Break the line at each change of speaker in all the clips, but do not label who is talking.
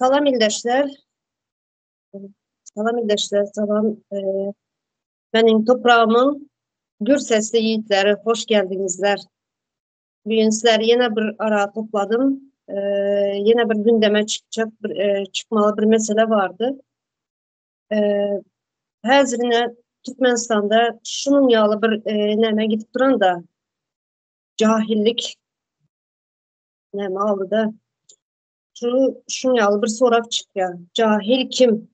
Salam ildeşler. Salam ildeşler, salam. E, meniň topragymyň gür sesli ýigitleri, hoş geldiňizler. Bu gün sizleri ýene bir ara topladym. E, ýene bir gündeme çykjak bir e, çykmaly bir mesele bardy. E, häzirine Türkmenistanda şunuň ýaly bir e, näme gidip duran da cahillik näme aldy-da. Şu şuň ýaly bir sorag çykýar. Jahil kim?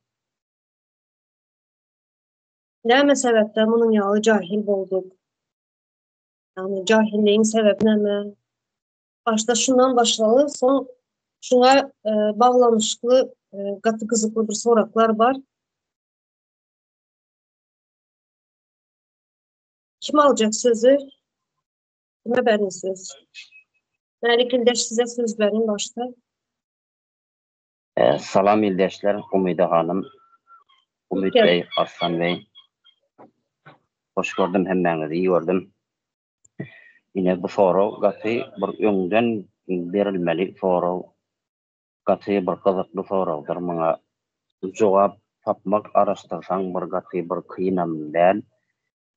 Näme sebäpden munuň ýaly jahil bolduk? Ýagny jahilligiň sebäbi näme? Başda şundan başlaly, soň şuňa e, baglanyşykly e, gaty gyzykly bir soraglar bar. Kim aljak sözü? Kime berin söz? Mälik ildeş size söz berin başda.
E, salam ildeşler, Umyda hanym, Umyt Bey, Arslan Bey. Hoş gördüm hemmäňizi, iyi gördüm. Ine bu sorag gaty bir öňden berilmeli sorag. Gaty bir gyzykly soragdyr. Muňa jogap tapmak araşdyrsaň bir gaty bir kynam däl.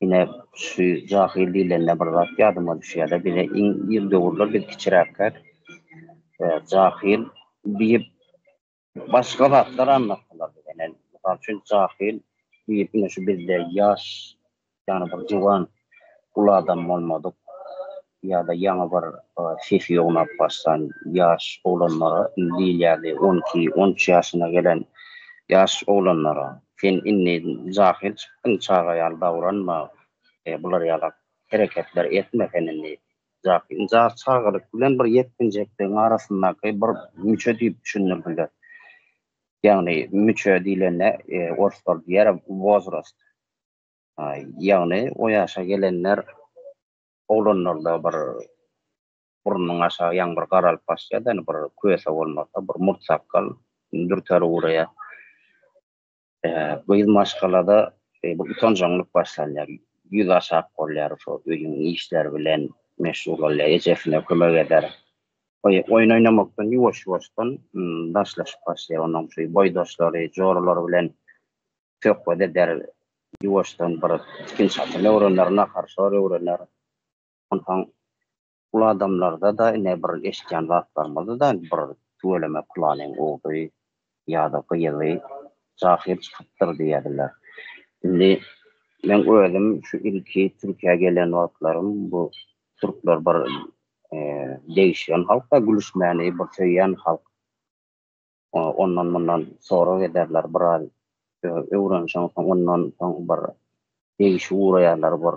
Ine şu jahyl diýlende bir zat ýadyma düşýärde bize iň ir döwürler biz kiçiräkkäk jahyl diýip başga zatlar anlatdylar bize. Ine mysal üçin jahyl diýip ine şu bizde ýaş ýagny bir juwan uly adam bolmadyk ýa-da ýaňy bir sesi ýognap başlan ýaş oglanlara diýilýärdi, on iki, on üç ýaşyna gelen ýaş oglanlara, Sen indi jahyl çykdyň, çaga ýaly dawranma, bular ýaly hereketler etme, sen indi jahyl. Çagalyk bilen bir ýetginjekligiň arasyndaky bir müçe diýip düşündirdiler. Ýagny müçe diýlende orslar diýer wozrast. Ýagny o ýaşa gelenler oglanlarda bir burnunyň aşagy ýaňy bir garalyp başlaýar-da, indi bir köse bolmasa, bir murt sakgal dürter ugraýar. Gyz maşgalada bir utanjaňlyk başlanýar. Ýüz aşak bolýar, şo öýüň işleri bilen meşgul bolýar, ejesine kömek eder. Oýun oýnamakdan ýuwaş-ýuwaşdan daşlaşyp başlaýar. Onuň şu boýdaşlary, joralary bilen söhbet eder, ýuwaşdan bir tikin-çatyn öwrener, nahar-şor öwrener. Onsoň uly adamlarda-da ine bir eşidýän zatlarymyzda-da bir tüweleme pylanyň ogly ýa-da gyzy jahyl çykypdyr diýýärdiler. Indi meň özüm şu ilki Türkiýä gelen wagtlarym bu türkler bir degişgen halk-da, gülüşmäni bir söýýän halk. Ondan-mundan sorag ederler, biraz öwrenişeňsoň ondan soň bir degişip ugraýarlar, bir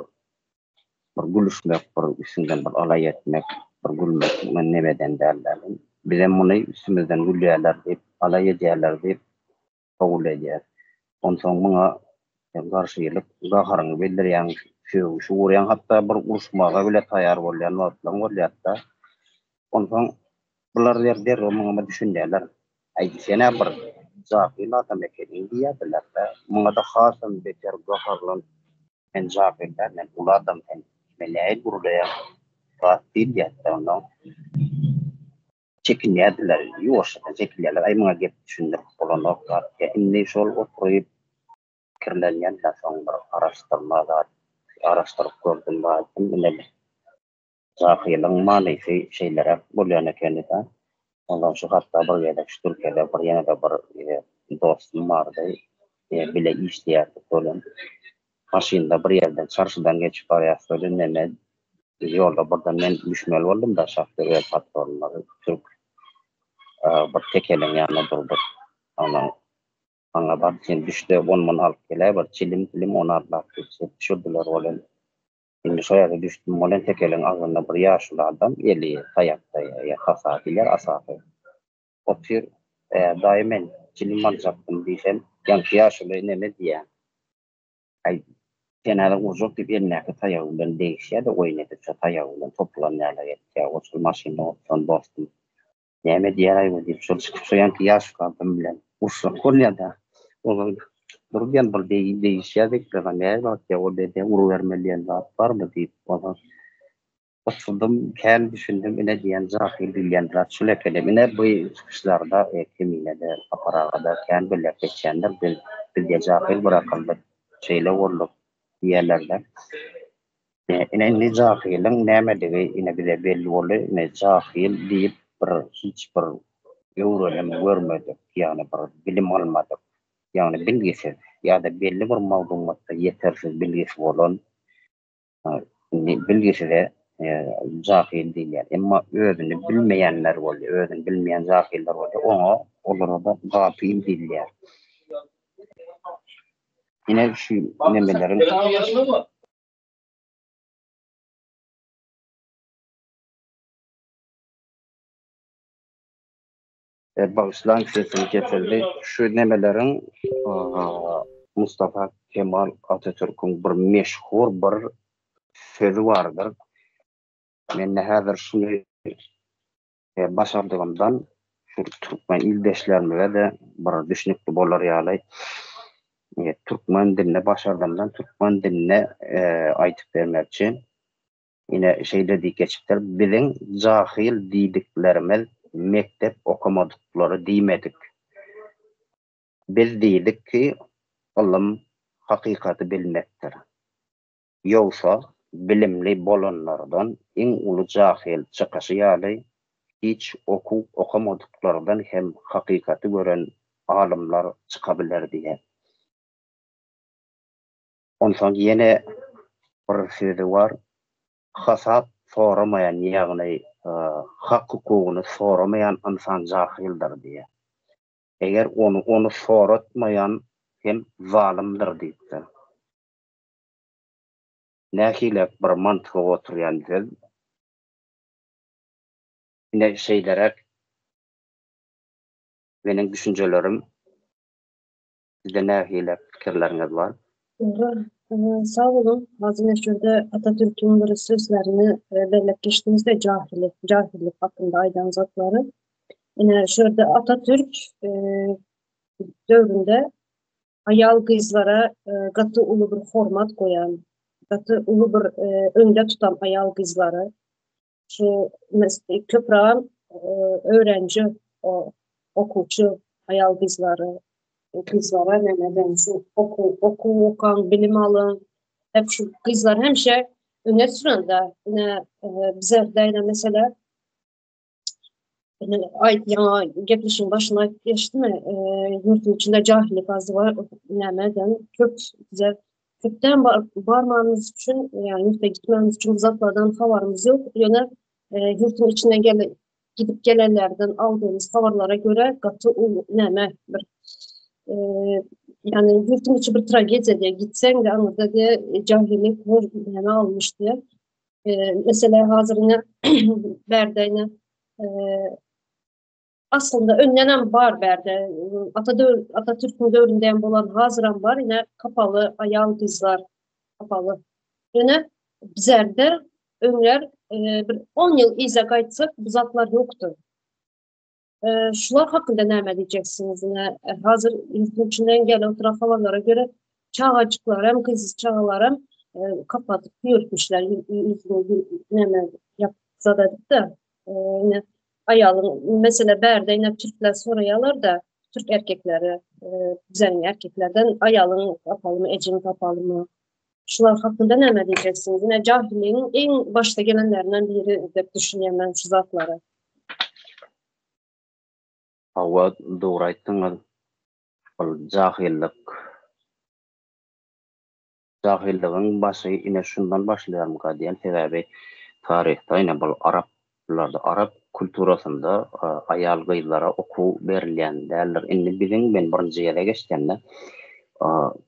bir gülüşmek, bir üstüňden bir alaý etmek, bir gülmek nemeden däl-de. Bizem muny üstümizden gülýärler diýip, alaý edýärler diýip kabul edýäris. Onsoň muňa garşylyk gaharyňy bildirýäň, sögüşip urýaň, hatda bir uruşmaga bile taýýar bolýan wagtlaryň bolýar-da. Onsoň bular der derrew muňa düşünýärler. Aý, sen-ä bir jahyl adam ekeniň diýýärdiler-de. Muňa-da hasam beter gaharlanyp, Men jahyl däl, men uly adam, sen kime nähili gürleýäň, zat diýilýär-de ondan. Çekinýärdiler, ýuwaşjadan çekilýärler. Aý, muňa gep düşündirip bolanok zat diýýär. Indi şol oturyp pikirlenýän-de soň bir araşdyrma zat, araşdyryp gördüm, aýtdym, ine Jahylyň manysy şeýleräk bolýan ekeni-dä. Onsoň şu hatda bir gezek şu Türkiýede bir ýene-de bir dostum bardy. Bile işleýärdik welin, maşynda bir ýerden çarşydan geçip barýas welin neme ýolda birden men düşmeli boldum-da şahsy öz patrolynda türk bir tekeliň ýanynda durduk. Onsoň maňa bar sen düşde on-mun alyp geläý bir çilim-pilim ony alyp diýip düşürdiler welin. Indi şo ýerde düşdüm welin tekeliň agzynda bir ýaşuly adam eli taýakda ýa hasa diýilýär asasy otyr. Ä daýy men çilim aljakdym diýsem ýaňky ýaşuly neme diýýä. Aý sen häzir urjak diýip elindäki taýagy bilen degişýä-de oýun edip şo taýagy bilen topulan ýaly etýä. Ol şol maşynda oturan dostum Näme diýer-aý bu diýip, şol çykyp şo ýanky ýaşuly adam bilen uruşjak bolýar-da. Olar dur diýen bir degişýär diýip, näme zat diýýär, ol diýýär, urubermeli diýen zat barmy diýip, olar. Gysyldym, kän düşündim, ine diýen jahyl diýilýän zat şul ekeni. Ine bu çykyşlarda Kemine-de, Sapar aga-da kän belläp geçýändir, biz bizde jahyl bırakyldyk, şeýle bolduk diýýärler-de. Ine indi jahylyň nämedigi ine bize belli boldy. Ine jahyl diýip bir hiç bir öwrenim görmedik, ýagny bir bilim almadyk, ýagny bilgisiz ýa-da belli bir maglumatda ýetersiz bilgisi bolan Indi bilgisize jahyl diýilýär. Emma özüni bilmeýänler bolýar, özüni bilmeýän jahyllar bolýar. Oňa, olara-da gapyl diýilýär. Ine şu nemeleriň Bagyşlaň sesim kesildi. Şu nemeleriň Mustafa Kemal Atatürküň bir meşhur bir sözi bardyr. Mende häzir şuny başardygymdan şu türkmen ildeşlerimize-de bir düşnükli bolar ýaly türkmen dilinde başardymdan türkmen dilinde aýtyp bermekçi. Ine, şeýle diýip geçipdir, Biziň jahyl diýdiklerimiz mekdep okamadyklary diýmedik. Biz diýdik ki, ylym hakykaty bilmekdir. Ýogsa, bilimli bolanlardan iň uly jahyl çykyşy ýaly, hiç okuw okamadyklardan hem hakykaty gören alymlar çyka biler diýen. Onsoň ýene bir sözi bar, Hasap soramaýan, ýagny hak-hukugyny soramaýan ynsan jahyldyr diýýär. Eger ony ony soratmaýan hem zalymdyr diýipdir. Nähilek bir mantyga oturýan söz. Ine şeýleräk meniň düşünjelerim. Sizde nähili pikirleriňiz bar?
Dogry. Sag boluň. Hazir neşirde Atatürküň bir sözlerini belläp geçdiňizde jahillik, jahillik hakynda aýdan zatlary. Ine şu ýerde Atatürk döwründe aýal gyzlara gaty uly bir hormat goýan, gaty uly bir öňde tutan aýal gyzlary. Şu köprägem öwrenji, okuwçy aýal gyzlary, gyzlara nämeden şu okuw, okuw okaň, bilim alyň. Hep şu gyzlar hemişe öňe sürende, ine bizlerde ine mesela ine aý ýaňy gepleşigiň başynda aýdyp geçdimi, ýurduň içinde jahillik az bar, nämeden köp bize Köpden barmamyz üçin, ýagny ýurta gitmemiz üçin bu zatlardan habarymyz ýok. Ýöne ýurtuň içinden gel gidip gelenlerden aldygymyz habarlara görä gaty uly näme bir ýagny ýurtuň içi bir tragediýa diýe gitseň de aňyrda diýe jahillik bor näme almyş diýe. Mesela hazir ine bärde ine Aslynda öndenem bar bärde. Ata Atatürk'ün döwründe hem bolan hazyram bar. Ine kapaly aýal gyzlar kapaly. Ýöne bizerde öňler e, bir 10 ýyl yza gaýtsak bu zatlar ýokdy. E, şular hakynda näme diýjeksiňiz? Ine e, hazir ýurduň içinden gelen oturan habarlara göre çagajyklar hem gyz çagalar hem e, kapatyp ýörütmişler ýüzüni näme ýapyp zat edip-de. E, ine aýalyň mesele bärde ine türkler soraýarlar-da türk erkekleri e, bizeň erkeklerden aýalyň kapalymy ejeň kapalymy şular hakynda näme diýjeksiňiz ine jahilligiň iň başda gelenlerinden biri dep düşünýän men şu zatlary.
Hawa dogry aýtdyňyz ol jahyllyk Jahyllygyň başy ine şundan başlaýarmyka diýen sebäbi taryhda ine bul araplarda arap kulturasynda aýal gyzlara okuw berilýän däldir. Indi biziň men birinji gezek eşidende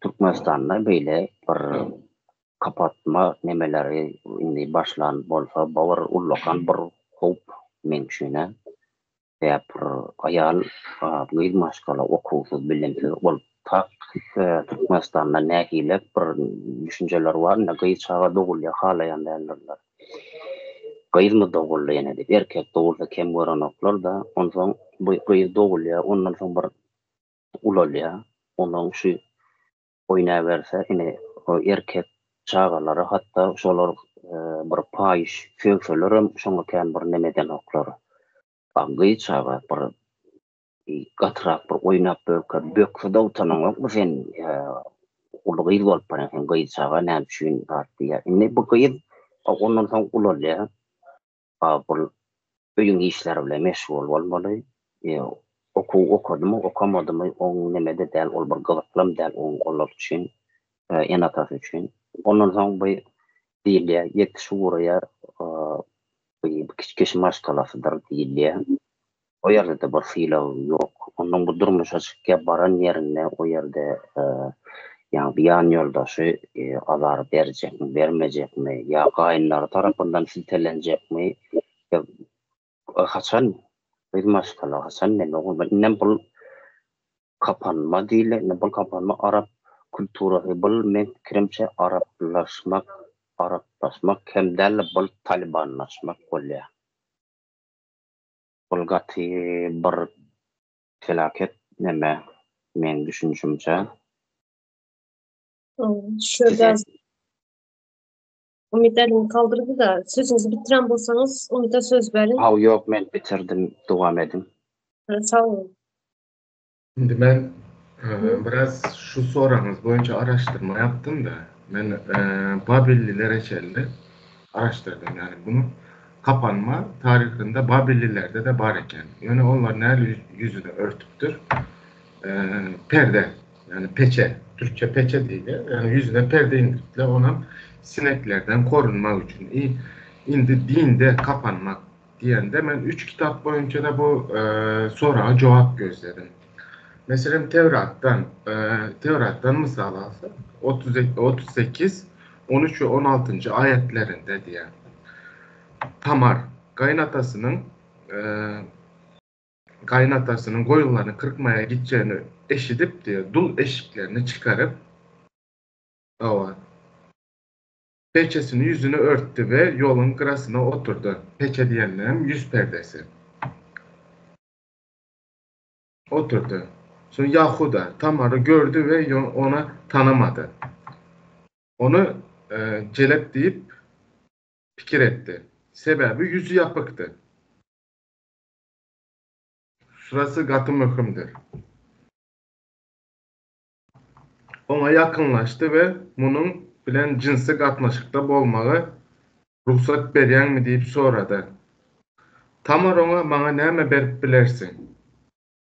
Türkmenistanda beýle bir kapatma nemeleri indi başlan bolsa bu bir ullakan bir howp meň üçin-ä. Sebäp bir aýal gyz maşgala okuwsyz bilimsiz ol tak Türkmenistanda nähili bir düşünjeler bar indi gyz çaga dogulýar halaýan däldirler. Gyzmy doguldy ýene diýip erkek dogulsa kem görenoklarda onsoň bu gyz dogulýar ondan soň bir ulalýar onuň şu oýnaberse ine erkek çagalary hatda şolar. bir paýyş sögselerem şoňa kän bir neme edenoklar. A gyz çaga bir gatyrak bir oýnap böker, bökse-de utanaňokmy sen uly gyz bolup barýaň sen gyz çaga näme üçin zat diýýär. Indi bu gyz ondan soň ulalýar. Bul öýüň işleri bilen meşgul bolmaly. Okuw okadymy, okamadymy oň nemede däl, ol bir gyzyklam däl oň olar üçin, ene-atasy üçin. Ondan soň bu diýilýär, ýetişip ugraýar, bu kişi maşgalasydyr diýilýär. O ýerde-de bir sylag ýok. Ondan bu durmuşa çykýar, baran ýerinde o ýerde ýa ýan ýoldaşy azar berjekmi, bermejekmi, ýa gaýynlary tarapyndan siltelenjekmi, haçan gyz maşgala, haçan neme bolmaly. Indem bul kapanma diýilýär, indi bul kapanma arap kulturasy, bul meň pikirimçe araplaşmak, araplaşmak hem däl-de bul talybanlaşmak bolýar. Bul gaty bir felaket neme meň düşünişimçe.
Şurada Umyt elini kaldyrdy da, sözüňizi bitiren bolsaňyz Umyda söz beriň.
Haw ýok men bitirdim dowam ediň.
Sag boluň.
Indi men biraz şu soragyňyz boýunça araşdyrma ýapdym-da, men Babillilere çenli araşdyrdym. Ýagny bunu kapanma taryhynda Babillilerde-de bar eken. Ýöne onlar näli ýüzüni örtüpdir? Perde, ýagny peçe, türkçe peçe diýilýär. Ýagny ýüzüne perde indiripdiler, onam sineklerden korunmak üçin. I indi dinde kapanmak Diýende men üç kitap boýunça-da bu soraga jogap gözledim. Meselem, Tewratdan, Tewratdan mysal alsak, 38, 13 we 16-njy aýatlarynda diýýär. Tamar gaýynatasynyň gaýynatasynyň goýunlaryny kyrkmaýa gitjegini eşidip diýýär, dul eşiklerini çykaryp, hawa, Peçesini ýüzüne örtdi we ýoluň gyrasyna oturdy. Peçe diýenlerem ýüz perdesi. Oturdy. Soň Ýahuda Tamary gördi we ony tanamady. Ony jelep diýip pikir etdi. Sebäbi ýüzi ýapykdy. Şurasy gaty möhümdir. Oňa ýakynlaşdy we munuň bilen jynsy gatnaşykda bolmaga rugsat berýäňmi diýip sorady. Tamar oňa, Maňa näme berip bilersiň?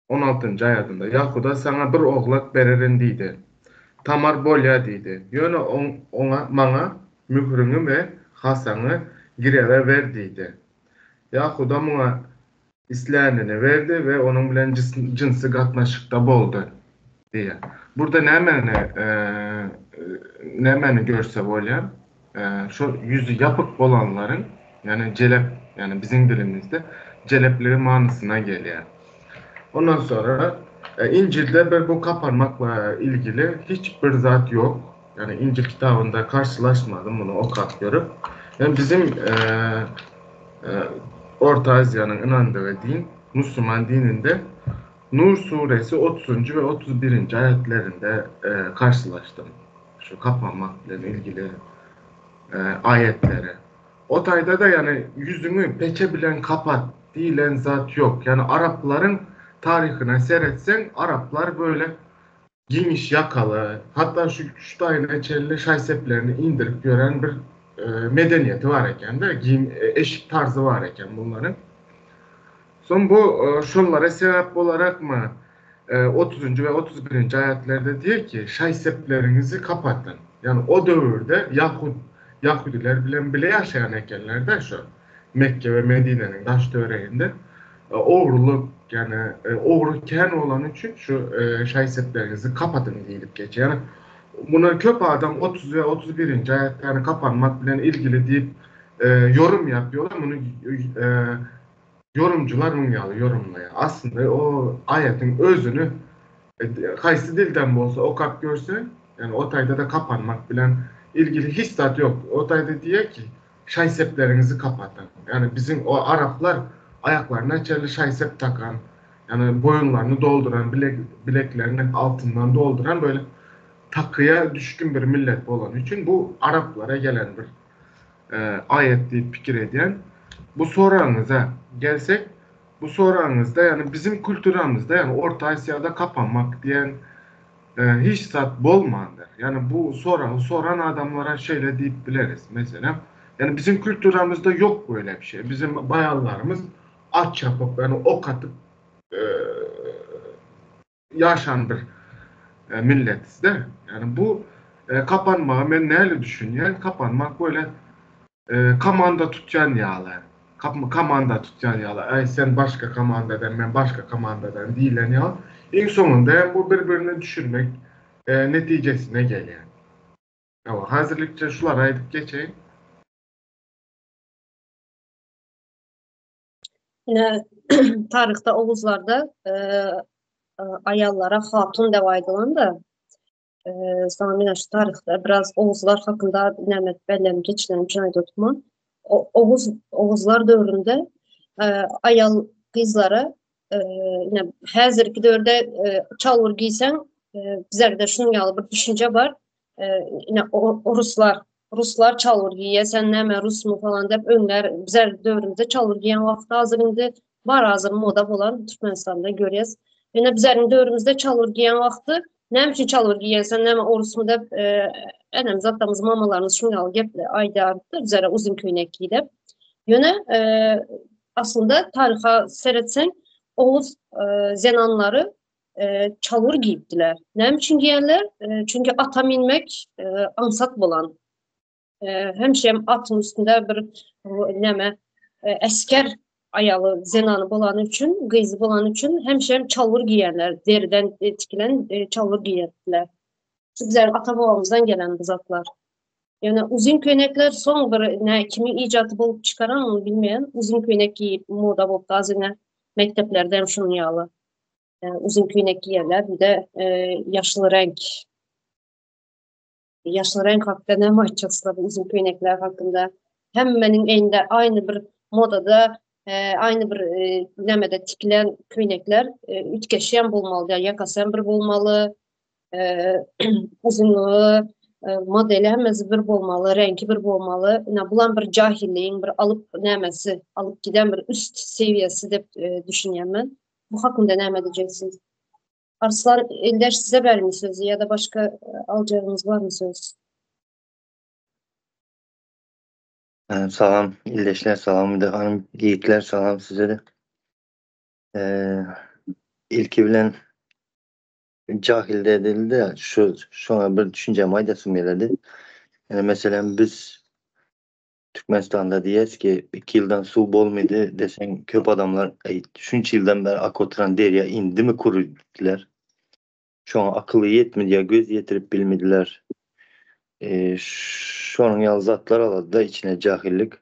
On altynjy aýadynda, Ýahuda saňa bir oglak bererin diýdi. Tamar, Bolýa diýdi. Ýöne oňa, Maňa möhüriňi we hasaňy girewe ber diýdi. Ýahuda muňa Islänini berdi we onuň bilen jynsy gatnaşykda boldy diýýär. Burada nämäni nämäni görse bolýar? Şo ýüzi ýapyk bolanlaryň, ýagny jelep, ýagny biziň dilimizde jelepligi manysyna gelýär. Ondan sonra Injilde bir bu kapanmakla ilgili hiç bir zat ýok. Ýagny Injil kitabynda karşylaşmadym muny okap görüp. Ýagny bizim Orta Aziýanyň ynandygy din, musulman dininde Nur suresi otuzynjy we 31-nji aýatlarynda karşylaşdym. Şu kapanmak bilen ilgili aýatlary. O taýda-da ýagny ýüzüňi peçe bilen kapat diýlen zat ýok. Ýagny araplaryň taryhyna seretseň, araplar böyle Giňiş ýakaly, hatda şu şu taýyna çenli şaý-seplerini indirip ýören bir medeniýeti bar eken-de, giým, eşik tarzy bar eken bunlaryň. Soň bu şonlara sebäp bolarakmy, otuzynjy we 31-nji aýatlarda diýýär ki, şaý-sepleriňizi kapatyň. Ýagny o döwürde ýahud, ýahudiler bilen bile ýaşaýan ekenler-de şo Mekge we Medinäniň daş-töwereginde. Ogrulyk, ýagny ogry kän bolany üçin şu şaý-sepleriňizi kapatyň diýlip geçýär. Ýagny muny köp adam 30 we 31-nji aýat, ýagny kapanmak bilen ilgili diýip ýorum ýapýarlar. Muny ýorumjylar muň ýaly ýorumlaýar. Aslynda o aýatyň özüni haýsy dilden bolsa okap görseň, ýagny o taýda-da kapanmak bilen ilgili hiç zat ýok. O taýda diýýär ki, Şaý-sepleriňizi kapatyň. Ýagny biziň o araplar aýaklaryna çenli şaý-sep takan, ýagny boýunlaryny dolduran, bilek bileklerini altyndan dolduran böyle takyýa düşgün bir millet bolany üçin bu araplara gelen bir. aýat diýip pikir edýän. Bu soragyňyza gelsek, bu soragyňyzda ýagny biziň kulturamyzda ýagny Orta Aziýada kapanmak diýen hiç zat bolmandyr. Ýagny bu soragy soran adamlara şeýle diýip bileris. Meselem, ýagny biziň kulturamyzda ýok böyle bir şey. Bizim baýanlarymyz at çapyp, ýagny ok atyp ýaşan bir milletisde. Ýagny bu kapanmaga men näli düşünýän? Kapanmak böyle komanda tutýan ýaly. Komanda tutýan ýaly. Aý sen başga komandadan, men başga komandadan diýlen ýaly. Iň soňunda hem bu bir-birine düşürmek netijesine gelýär. Hawa, häzirlikçe şulary aýdyp geçeýin.
Ine, taryhda oguzlarda aýallara hatun dep aýdylanda, soňra men şu taryhda biraz oguzlar hakynda näme bellenip geçilen üçin aýdyp oturman. Oguz oguzlar döwründe aýal gyzlara ine häzirki döwürde çalbur giýseň bizlerde şunuň ýaly bir düşünje bar. Ine oruslar Ruslar çalbur giýýär, sen näme rusmy falan diýip öňler bizler döwrümizde çalbur giýen wagty hazir indi bar hazir moda bolan Türkmenistanda görýäs. Ýöne bizleriň döwrümizde çalbur giýen wagty näme üçin çalbur giýen sen näme orusmy diýip enemiz atamyz mamalarymyz şuň ýaly gep aýdardy bizlere uzyn köýnek giý diýip. Ýöne aslynda taryha seretseň oguz zenanlary çalbur giýipdiler. Näme üçin giýenler? Çünki ata minmek aňsat bolan. Hemişe hem atyň üstünde bir näme esger aýaly zenany bolany üçin, gyzy bolany üçin hemişe hem çalbur giýenler, deriden tikilen çalbur giýerdiler. Şu bizleriň ata-babamyzdan gelen bu zatlar. Ýöne uzyn köýnekler soň bir nä kimiň ijaty bolup çykaran ony bilmeýän. Uzyn köýnek giýip moda bolupdy az ine mekdeplerde hem şunuň ýaly. Uzyn köýnek giýerler bir de ýaşyl reňk. Ýaşyl reňk hakda näme aýtjaksyzlar bu uzyn köýnekler hakynda? Hemmeniň eýinde aýny bir modada, aýny bir nämede tikilen köýnekler üýtgeşýän bolmaly, ýakasy hem bir bolmaly, uzynlygy, modeli hemmesi bir bolmaly, reňki bir bolmaly. Ine bulam bir jahilligiň bir alyp nämesi, alyp giden bir üst sewiýesi diýip düşünýän men. Bu hakynda näme diýjeksiňiz? Arslan Ildeş size bermi sözi ýa-da başga aljagyňyz barmy söz?
Salam ildeşler, salam Müde hanym, ýigitler salam size-de. Ilki bilen Jahil dedildi şu şoňa bir düşünjemi aýdasym geledi. Ýani meselem biz Türkmenistanda diýýäs ki 2 ýyldan suw bolmady deseň köp adamlar eý şunça ýyldan bäri akyp oturan derýa indimi kury diýdiler. Şoňa akyly ýetmedi ýa göz ýetirip bilmediler. Şonuň ýaly zatlar alady-da içine jahillik.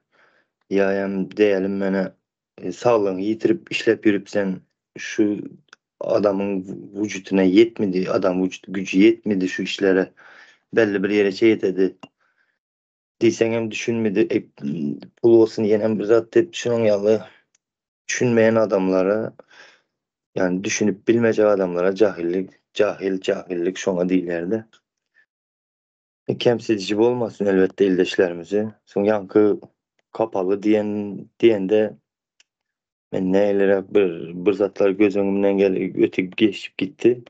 Ýa hem diýelim menä saglygyňy ýitirip işläp ýörüp sen şu adamyň wujutuna ýetmedi, adam wujut güji ýetmedi şu işlere belli bir ýereçe ýetedi diýseňem düşünmedi, e, pul bolsun ýenem bir zat diýip şunuň ýaly düşünmeýän adamlara ýani düşünip bilmejek adamlara jahillik, jahil, jahillik şoňa diýilýärde. E, kemsidiji bolmasyn elbetde ildeşlerimizi. Soň ýaňky kapaly diýen diýende men näleräk bir bir zatlar göz öňümden gel ötüp geçip gitdi.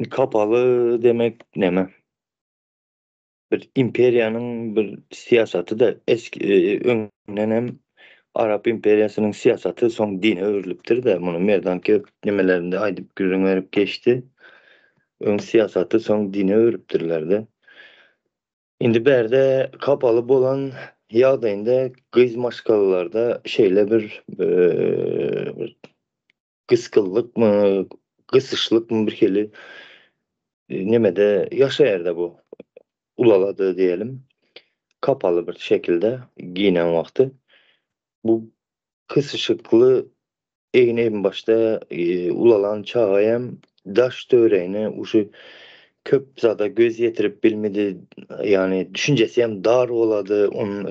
Kapaly demek näme? Bir imperiýanyň bir syýasaty da eski e, öňden hem Arap imperiýasynyň syýasaty soň dine öwrülipdir-de, muny Merdan köp nemelerinde aýdyp gürrüň berip geçdi. Öň syýasaty soň dine öwrüpdirler-de. Indi bärde kapaly bolan ýagdaýynda gyz maşgalalarda şeýle bir bir gyskyllykmy, gysyşlykmy bir hili nemede ýaşaýarda bu. Ulalady diýelim. Kapaly bir şekilde giýnen wagty. Bu kysyşykly egin başda ulalan çaga hem daş töweregine uşy köp zada göz ýetirip bilmedi. Ýagny düşünjesi hem dar bolady.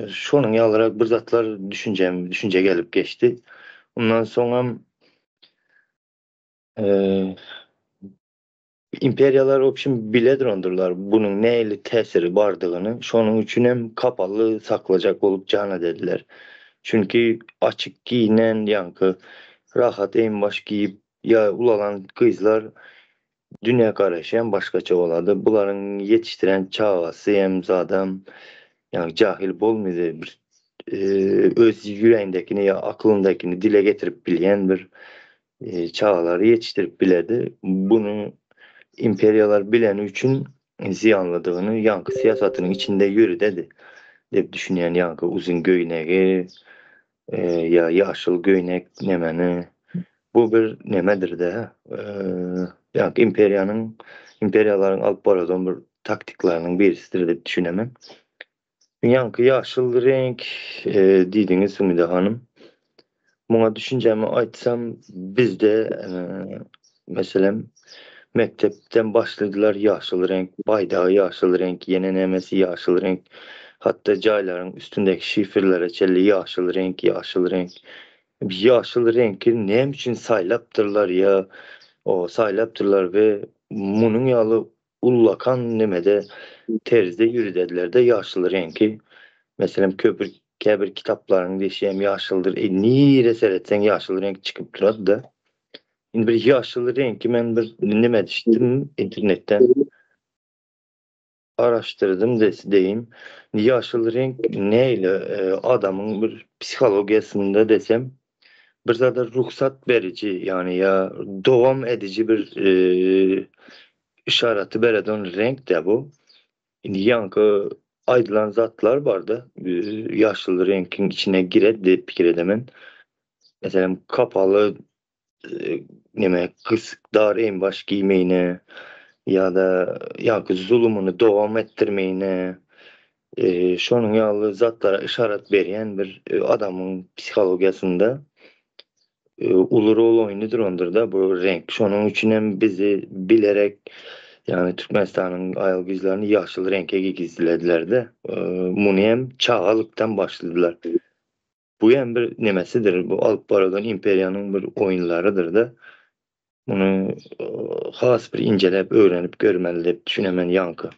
Şonuň ýalyrak bir zatlar düşünjem, düşünje gelip geçdi. Ondan soňam. Imperiýalar obşim bile durandyrlar bunuň nähili täsiri bardygyny, şonuň üçinem kapaly saklajak bolup jan edediler. Çünki açyk giýnen ýaňky rahat eýin-baş giýip ýa ulalan gyzlar dünýä garaýşy hem başgaça bolady. Bularyň ýetişdiren çagasy hem zadam ýagny jahyl bolmady bir öz ýüregindäkini ýa aklyndakyny dile getirip bilýän bir çagalary ýetişdirip bilerdi. Buny imperiýalar bileni üçin zyýanlydygyny ýaňky syýasatynyň içinde ýörededi diýip düşünýän ýaňky uzyn göýnegi ýa ýaşyl göýnek nemeni bu bir nemedir-de ýaňky imperiýanyň imperiýalaryň alyp baradan bir taktiklarynyň birisidir diýip düşünemen. Ýaňky ýaşyl reňk diýdiňiz Sumida hanym. Muňa düşünjämi aýtsam bizde meselem mekdepden başladylar ýaşyl reňk, baýdagy ýaşyl reňk, ýene nämesi ýaşyl reňk. Hatda jaýlaryň üstündäki şifrlere çenli ýaşyl reňk, ýaşyl reňk. Ýaşyl reňki näme üçin saýlapdyrlar ýa o saýlapdyrlar we munuň ýaly Ullakan nemede terzde ýüridediler-de ýaşyl reňki. Meselem, köpür käbir kitaplaryň deşi hem ýaşyldyr. E, nirä seretseň ýaşyl reňk çykyp durady-da. Indi bir ýaşyl reňki men bir neme edişdim internetden araşdyrdym deýin. Ýaşyl reňk nähili adamyň bir psihologiýasynda desem bir zada rugsat beriji, ýagny ýa dowam ediji bir yşaraty beredon reňk-dä bu. Indi ýaňky aýdylan zatlar bar-da, ýaşyl reňkiň içine girer diýip pikir edemen. Meselem, kapaly neme gysyk dar eýin-baş giýmegine ýa-da ýaňky zulumyny dowam etdirmegine, şonuň ýaly zatlara yşarat berýän bir adamyň psihologiýasynda uly rol oýnydyr ondurda bu reňk. Şonuň üçin hem bizi bilerek, ýagny Türkmenistanyň aýal-gyzlaryny ýaşyl reňke gigizlediler-de. Muny hem çagalykdan başladylar. Bu hem bir nemesidir, bu alyp barylan imperiýanyň bir oýunlarydyr-da. Muny has bir injeläp öwrenip görmeli diýip düşünemen ýaňky.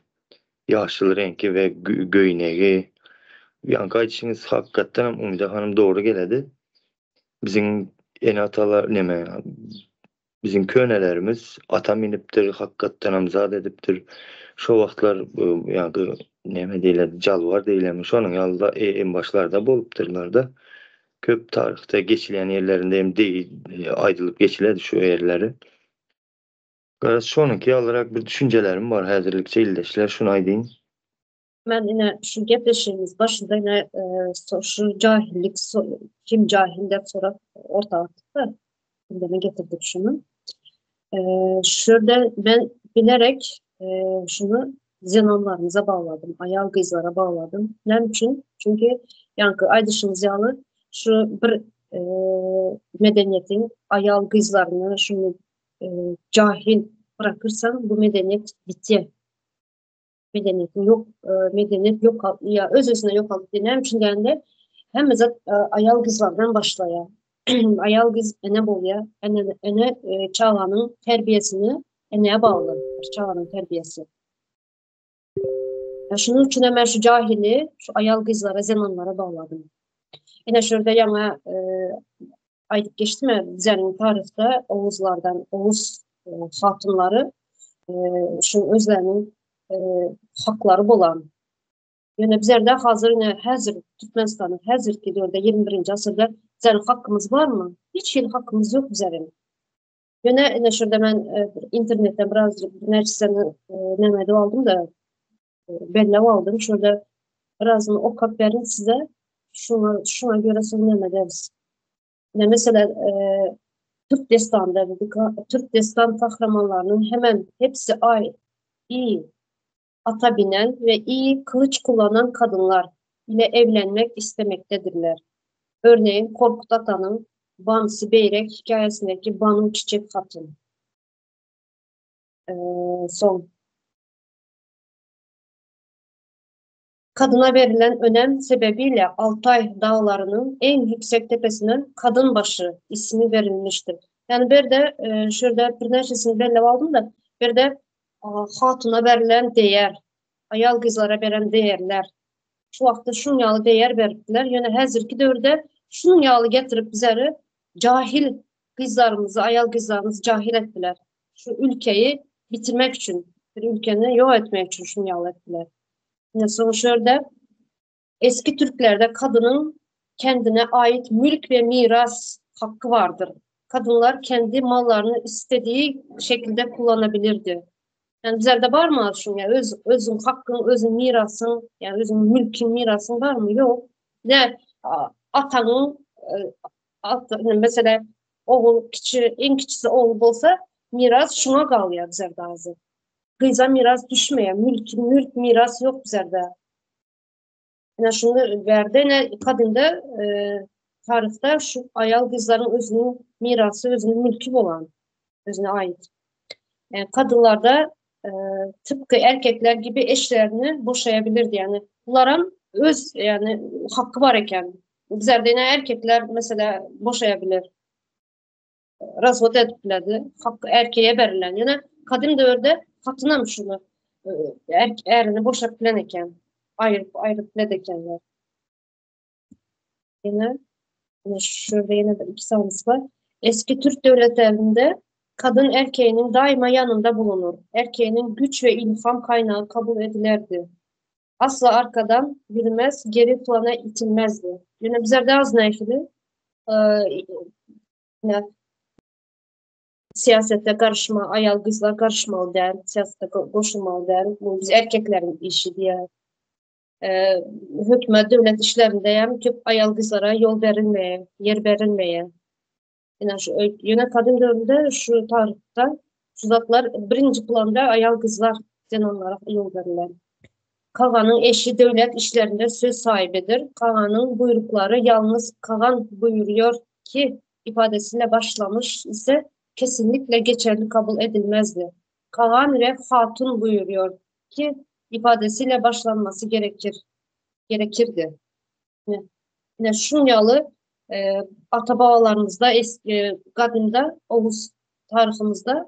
Ýaşyl reňki we göýnegi. Ýaňky aýdyşyňyz hakykatdan hem Umyda hanym dogry geledi. Biziň ene-atalar neme biziň könelerimiz ata minipdir, hakykatdan hem zat edipdir. Şo wagtlar ýaňky neme diýiledi, jalbar diýilemi, şonuň ýaly embaşlarda bolupdyrlar-da. Köp taryhda geçilýän ýerlerinde hem aýdylyp geçiledi şu ýerleri. Garaz şonuňky ýalyrak bir düşünjelerim bar häzirlikçe ildeşler şuny aýdyn.
Men ine şu gepleşigimiz başynda ine şu jahillik kim jahil dep sorap orta atdyk da gündeme getirdik şuny. Şurada ben bilerek şuny zenanlarymyza bagladym, aýal gyzlara bagladym. Näme üçin? Çünki ýaňky aýdyşyňyz ýaly şu bir medeniýetiň aýal gyzlaryny şuny jahil bırakyrsaň bu medeniýet bitýär. Medeniýetiň ýok, medeniýet ýok ýa öz-özüne ýok alyp näme üçin diýende hemme zat aýal gyzlardan başlaýar. Aýal gyz ene bolýar. Ene ene çaganyň terbiýesini enä bagly bir çaganyň terbiýesi. Ya şunuň üçin hem men şu jahili şu aýal gyzlara, zenanlara bagladym. Ine şurada ýaňa e, aýdyp geçdim ya bizäniň taryhda Oguzlardan Oguz e, hatynlary e, şu özleriniň e, haklary bolan. Ýöne bizlerde hazır ine häzir Türkmenistanyň häzirki döwürde 21-nji asyrda bizäniň hakkymyz barmy? Hiç hili hakkymyz ýok bizäriň. Ýöne ine şurada men e, internetden biraz näçesini e, näme edip aldym da e, belläp aldym. Şurada birazını okap berin size. Şuna, şuna göre soň näme ederiz. Ine mesela e, Türk destanında Türk destan kahramanlarının hemen hepsi ay iyi ata binen ve iyi kılıç kullanan kadınlar ile evlenmek istemektedirler. Örneğin Korkut Ata'nın Bansi Beyrek hikayesindeki Banu Çiçek Hatun. Ee, son. Kadına verilen önem sebebiyle Altay dağlarının en yüksek tepesine Kadınbaşı ismi verilmiştir. Yani bir de e, şurada bir neçesini belli aldım da bir de Hatuna berlen değer, aýal gyzlara beren değerler. Şu wagtda şuň ýaly değer beripdiler. Ýöne häzirki döwürde şunuň ýaly getirip bizleri jahil gyzlarymyzy, aýal gyzlarymyzy jahil etdiler. Şu ülkeyi bitirmek üçin, bir ülkeni ýok etmek üçin şuny ýaly etdiler. Ine soň şu ýerde eski türklerde kadynyň kendine ait mülk we miras hakkı bardyr. Kadınlar kendi mallaryny istediği şekilde kullanabilirdi. Yani bizlerde bar mı şun ya öz özüň hakkyň, özüň mirasyň, yani özüň mülküň, mirasyň barmy? Ýok. Ne ataňyň e, at, mesela ogul kiçi, iň kiçisi ogul bolsa miras şuňa galýar bizlerde hazir. Gyza miras düşmeýär. Mülk, mülk miras ýok bizlerde. Ine şuny bärde ine kadynda e, taryhda şu aýal gyzlaryň özüniň mirasy, özüniň mülki bolan, özüne ait. E, kadınlarda e, tıpkı erkekler gibi eşlerini boşayabilirdi yani. Bularam öz yani hakkı var eken. Bizlerde yine erkekler mesela boşayabilir. Razvod edip bilerdi. Hakkı erkeğe verilen. Yani kadim döwürde hatynam şunu e, er, erini boşap bilen eken. Aýryp aýryp bilen ekenler. Yine, yine şurada yine bir iki tanesi var. Eski Türk devletlerinde kadın erkeğinin daima yanında bulunur. Erkeğinin güç ve ilham kaynağı kabul edilirdi. Asla arkadan yürümez, geri plana itilmezdi. Yine bizlerde az neydi? Ee, yine siyasete karışma, ayal kızlar karışmalı der, siyasete koşulmalı der. Bu biz erkeklerin işi diye. Ee, hükümet devlet işlerinde yani köp ayal kızlara yol verilmeye, yer verilmeye. Yani şu, yine kadın dövründe şu tarihte şu zatlar birinci planda ayal kızlar zenanlara yol verilen. Kağanın eşi devlet işlerinde söz sahibidir. Kağanın buyrukları yalnız Kağan buyuruyor ki ifadesiyle başlamış ise kesinlikle geçerli kabul edilmezdi. Kağan ve Hatun buyuruyor ki ifadesiyle başlanması gerekir gerekirdi. Yine şunyalı e, ata babalarımızda eski e, kadimde Oğuz tariximizde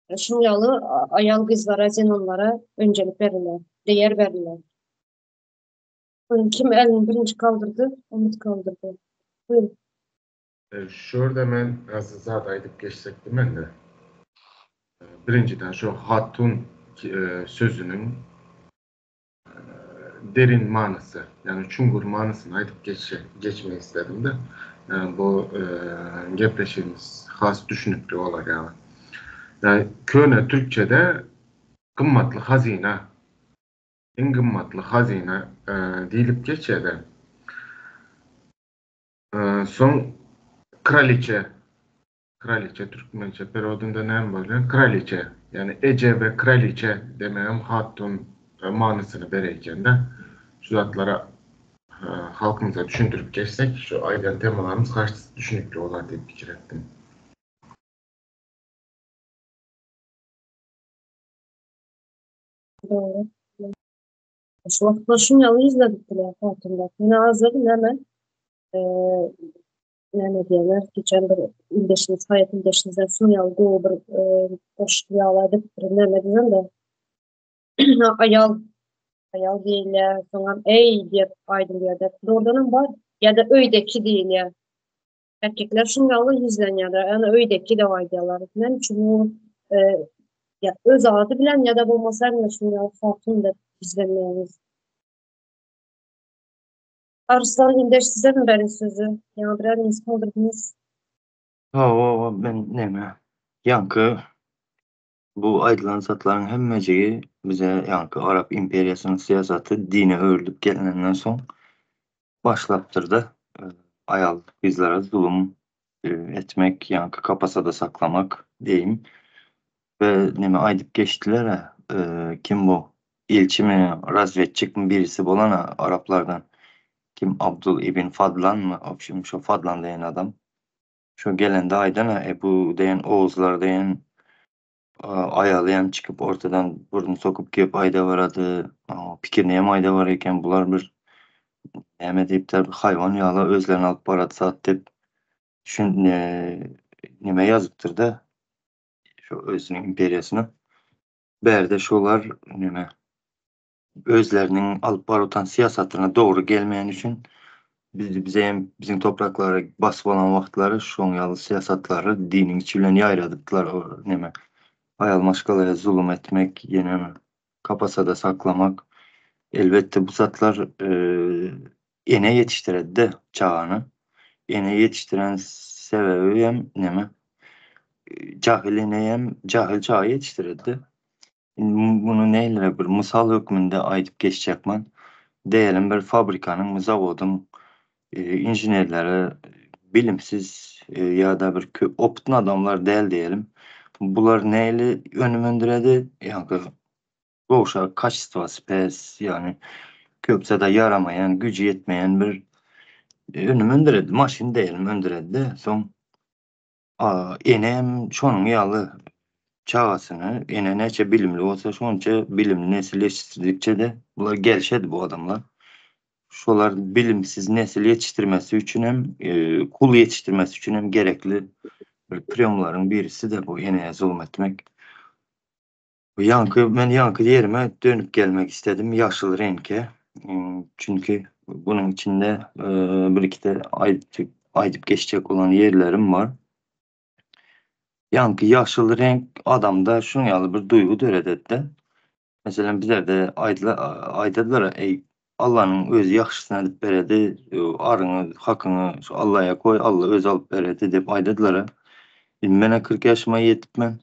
e, şunyalı ayal kızlara, zenonlara öncelik verilir, değer verilir. Kim elini birinci kaldırdı? Umut kaldırdı. Buyurun.
E, şurada men az zat aýdyp geçsekdim men de. E, birinjiden şu hatun e, sözüniň derin manysy, ýagny çuňňur manysyny aýdyp geçe, geçmek istedim de. Yani bu e, gepleşigimiz has düşünükli olar ýaly. Yani köne Türkçede gymmatly hazyna, iň gymmatly hazyna e, diýlip geçýär. E, soň kraliçe, kraliçe türkmençe perodunda näme bolýar? Kraliçe, yani ece we kraliçe demegem hatun e, manysyny bereken-de. Şu zatlara e, halkymyza düşündirip geçsek, şu aýdan temalarymyz has düşünükli olar diýip pikir etdim.
Doğru. Şu wagtlar şunyaly ýüzledipdiler hatynlar. Ýöne hazır näme? Ee, näme diýerler? Geçen bir ildeşimiz, Haýat ildeşimizden şunyaly gowy bir e, goşgy ýaly edip bir näme diýen de aýal aýal diýilýär, soňam eý diýip aýdym diýýär. Dogrudanam bar. Ýa-da öýdeki diýilýär. Erkekler şunyaly ýüzlenýärler. Ýani öýdeki de aýdýarlar. Men üçin bu e, ya öz ady bilen ya da bolmasa hem şunyaly hatun diýip ýüzlenmeýärler. Arslan İldeş size mi verin sözü? Ya birer elinizi kaldırdınız.
Hawa, men näme? Ýaňky bu aýdylan zatlaryň hemmejigi bize ýaňky Arap imperiýasynyň syýasaty dine öwrülip gelinenden soň başlapdyr-da. Aýal gyzlara zulum etmek, ýaňky kapasada saklamak diýeyim. We neme aýdyp geçdiler-ä, kim bu? Ilçimi, razwedçikmi birisi bolan-a araplardan. Kim Abdul ibn Fadlanmy, obşim şo Fadlan diýen adam. Şo gelende aýdan-a, e bu diýen oguzlar diýen aýaly hem çykyp ortadan burun sokup gelip aýda barady, pikirini hem aýda bar eken, bular bir näme diýipdir, bir haýwan ýaly özlerini alyp barady zat diýip, şu neme ýazypdyr-da, şu özüniň imperiýasyna. Bärde şolar neme özleriniň alyp baryp oturan syýasatyna dogry gelmeýäni üçin bizi bize hem biziň topraklary basyp alan wagtlary şoň ýaly syýasatlary diniň içi bilen ýaýradypdylar o neme aýal maşgalaya zulum etmek ýene kapasada saklamak elbetde bu zatlar ene ýetişdiredi çagany ene ýetişdiren sebebi hem neme jahyl ene hem jahyl çaga ýetişdiredi. Muny nähiliräk bir mysal hökmünde aýdyp geçjek men. Diýelim bir fabrikanyň, zawodyň inženerleri bilimsiz ýa-da bir opytny adamlar däl diýelim. Bular nähili önüm öndüredi? Ýaňky gowşak, kaçestwasy pes, ýagny köp zada ýaramaýan, güýji ýetmeýän bir önüm öndüredi. Maşyn diýelim öndüredi-de, soň Enem şonuň ýaly çagasyny, ene näçe bilimli bolsa, şonça bilimli nesil ýetişdirdikçe-de, bular gelşedi bu adamlar. Şolar bilimsiz nesil ýetişdirmesi üçin hem, kul ýetişdirmesi üçin hem gerekli bir priýomlaryň birisi-de bu eneye zulum etmek. Ýaňky men ýaňky ýerime dönüp gelmek istedim, ýaşyl reňke. Çünki bunuň içinde bir ikide aýdyp aýdyp geçjek bolan ýerlerim bar. Ýaňky ýaşyl reňk adamda şunuň ýaly bir duýgy dörededi-de. Meselem bizlerde aýdyla aýdadylar eý Allanyň özi ýagşysyny edip beredi, aryňy, hakyňy şu Allaýa koý, Alla özi alyp beredi diýip aýdadylar. Indi menä 40 ýaşyma ýetip men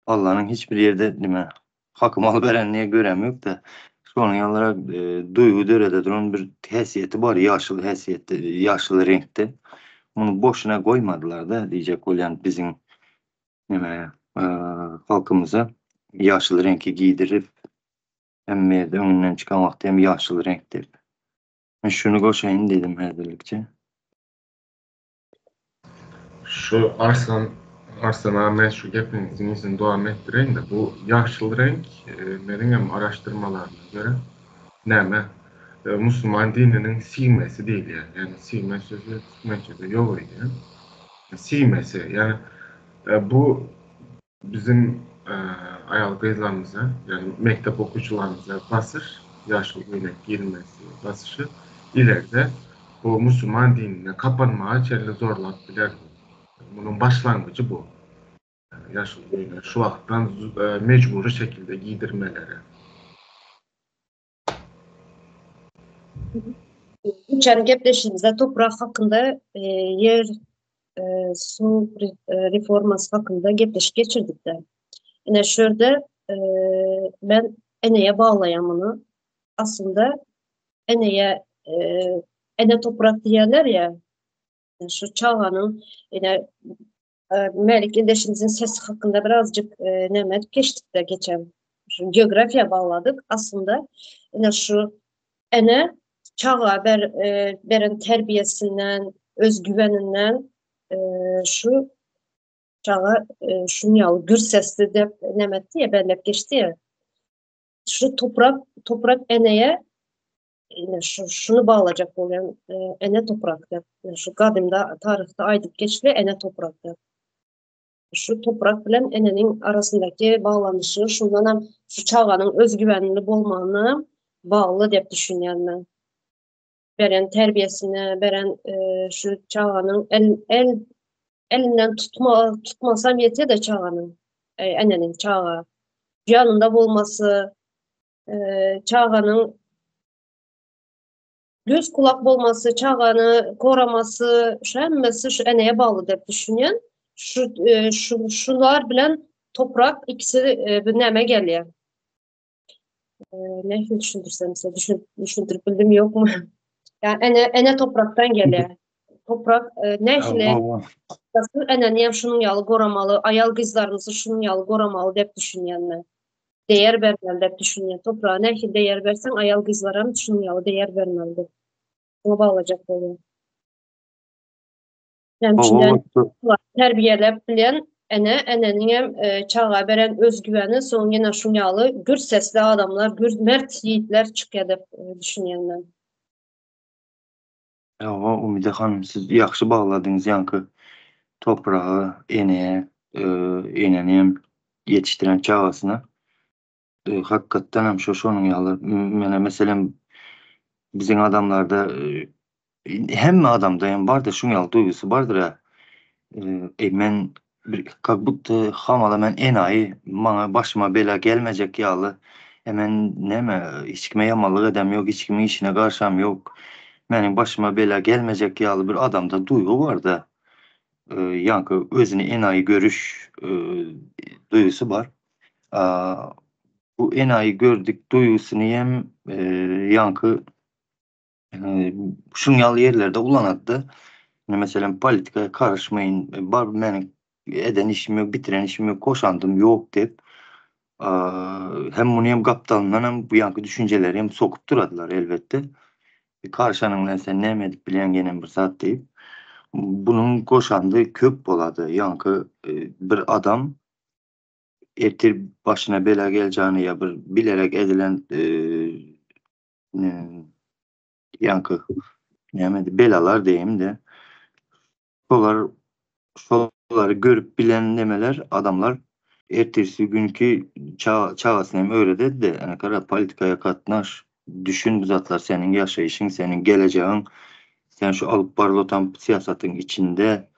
Allanyň hiç bir ýerde nime hakymy alyp berenini görem ýok-da. Şonuň ýalyrak duýgy dörede duran bir häsiýeti bar, ýaşyl häsiýetde, ýaşyl reňkde. Muny boşuna goýmadylar-da diýjek bolýan biziň nime halkymyza ýaşyl reňki giydirip, hemme ýerde öňünden çykan wagty hem ýaşyl reňk diýip. Men şuny goşaýyn diýdim häzirlikçe.
Şu Arslan Arslan aga men şu gepiňiziň yzyny dowam etdireýin-de bu ýaşyl reňk meniň hem araşdyrmalaryma görä näme musulman dininiň sigmesi diýilýär. Ýagny sigme sözi türkmençede ýok öýdýän. Sigmesi ýagny bu biziň aýal gyzlarymyza ýagny mekdep okuwçylarymyza basyş, ýaşyl köýnek giýilmesi basyşy ileride bu musulman dinine kapanmaga çenli zorlap biler. Munuň başlangyjy bu. Ýaşyl köýnek şu wagtdan mejbury şekilde giýdirmeleri.
Geçen gepleşigimizde toprak hakynda ýer suw reformasy hakynda gepleşik geçirdik-de. Ine şu ýerde men eneye baglaýan muny. Aslynda eneye ene toprak diýerler ýa. Şu çaganyň ine Mälik ildeşimizin sesi hakynda birazjyk näme edip geçdik-de geçen. Şu geografiýa bagladyk. Aslynda ine şu ene çaga ber, beren terbiýesinden, özgüweninden şu çaga şuny ýaly gür sesli diýip näme etdi ýa belläp geçdi ýa. Şu toprak, toprak eneye ine şu şuny baglajak bolýan ene toprak diýip. Şu gadymda taryhda aýdyp geçdi ene toprak diýip. Şu toprak bilen eneniň arasyndaky baglanyşygy şundan hem şu çaganyň özgüwenli bolmagyna bagly diýip düşünýän men. Beren terbiýesine, beren şu çaganyň el el elinden tutma tutmasam ýetýär-de çaganyň, eneniň çaga ýanynda bolmasy, çaganyň göz kulak bolmasy, çagany goramasy, şu hemmesi şu eneye bagly diýip düşünýän. Şu şu şular bilen toprak ikisi bir näme gelýär. Nähili düşündirsem size düşün, düşündirip bildim ýokmy? Ýa ene ene toprakdan gelýär. Toprak nähili eneni hem şunuň ýaly goramaly, aýal gyzlarymyzy şunuň ýaly goramaly diýip düşünýän men. Değer bermeli diýip düşünýän. Topraga nähili değer berseň, aýal gyzlara hem şunuň ýaly değer bermelidir. Şuňa baglajak bolýan. Näme üçin terbiýeläp bilen ene, eneniň hem çaga beren özgüweni, soň ýene şuň ýaly gür sesli adamlar, gür mert ýigitler çykýar diýip düşünýän men.
Hawa, Umyda hanym, siz ýagşy bagladyňyz ýaňky topraga, eneye, eneni hem ýetişdiren çagasyna. Hakykatdan hem şo şonuň ýaly. Mena meselem biziň adamlarda hemme adamda hem bardyr şuň ýaly duýgusy bardyr-a. Eý men bir kak budda hamala men enaýy, maňa başyma bela gelmejek ýaly. E men näme hiç kime ýamanlyk edem ýok, hiç kimiň işine garşam ýok. Meniň başyma bela gelmejek ýaly bir adamda duýgy bar-da. Ýaňky özüni enaýy görüş duýgusy bar. Bu enaýy gördük duýgusyny hem ýaňky şuň ýaly ýerlerde ulanatdy. Meselem, politika garyşmaýyn, bar meniň eden işim ýok, bitiren işim ýok, goşandym ýok diýip, hem muny hem gapdalyndan hem bu ýaňky düşünjeleri hem sokup duradylar elbetde. Garyşanyň bilen sen näme edip bilýäň ýenem bir zat diýip. Bunuň goşandy köp bolady. Ýaňky bir adam ertir başyna bela geljagini ýa bir bilerek edilen ýaňky nämedi belalar diýeyim-de şolar şolary görüp bilen nemeler adamlar ertirsi günki çagasyna hem öwrededi-de ene gara politikaya gatnaş düşün bu zatlar seniň ýaşaýşyň seniň gelejegiň sen şu alyp barylotan syýasatyň içinde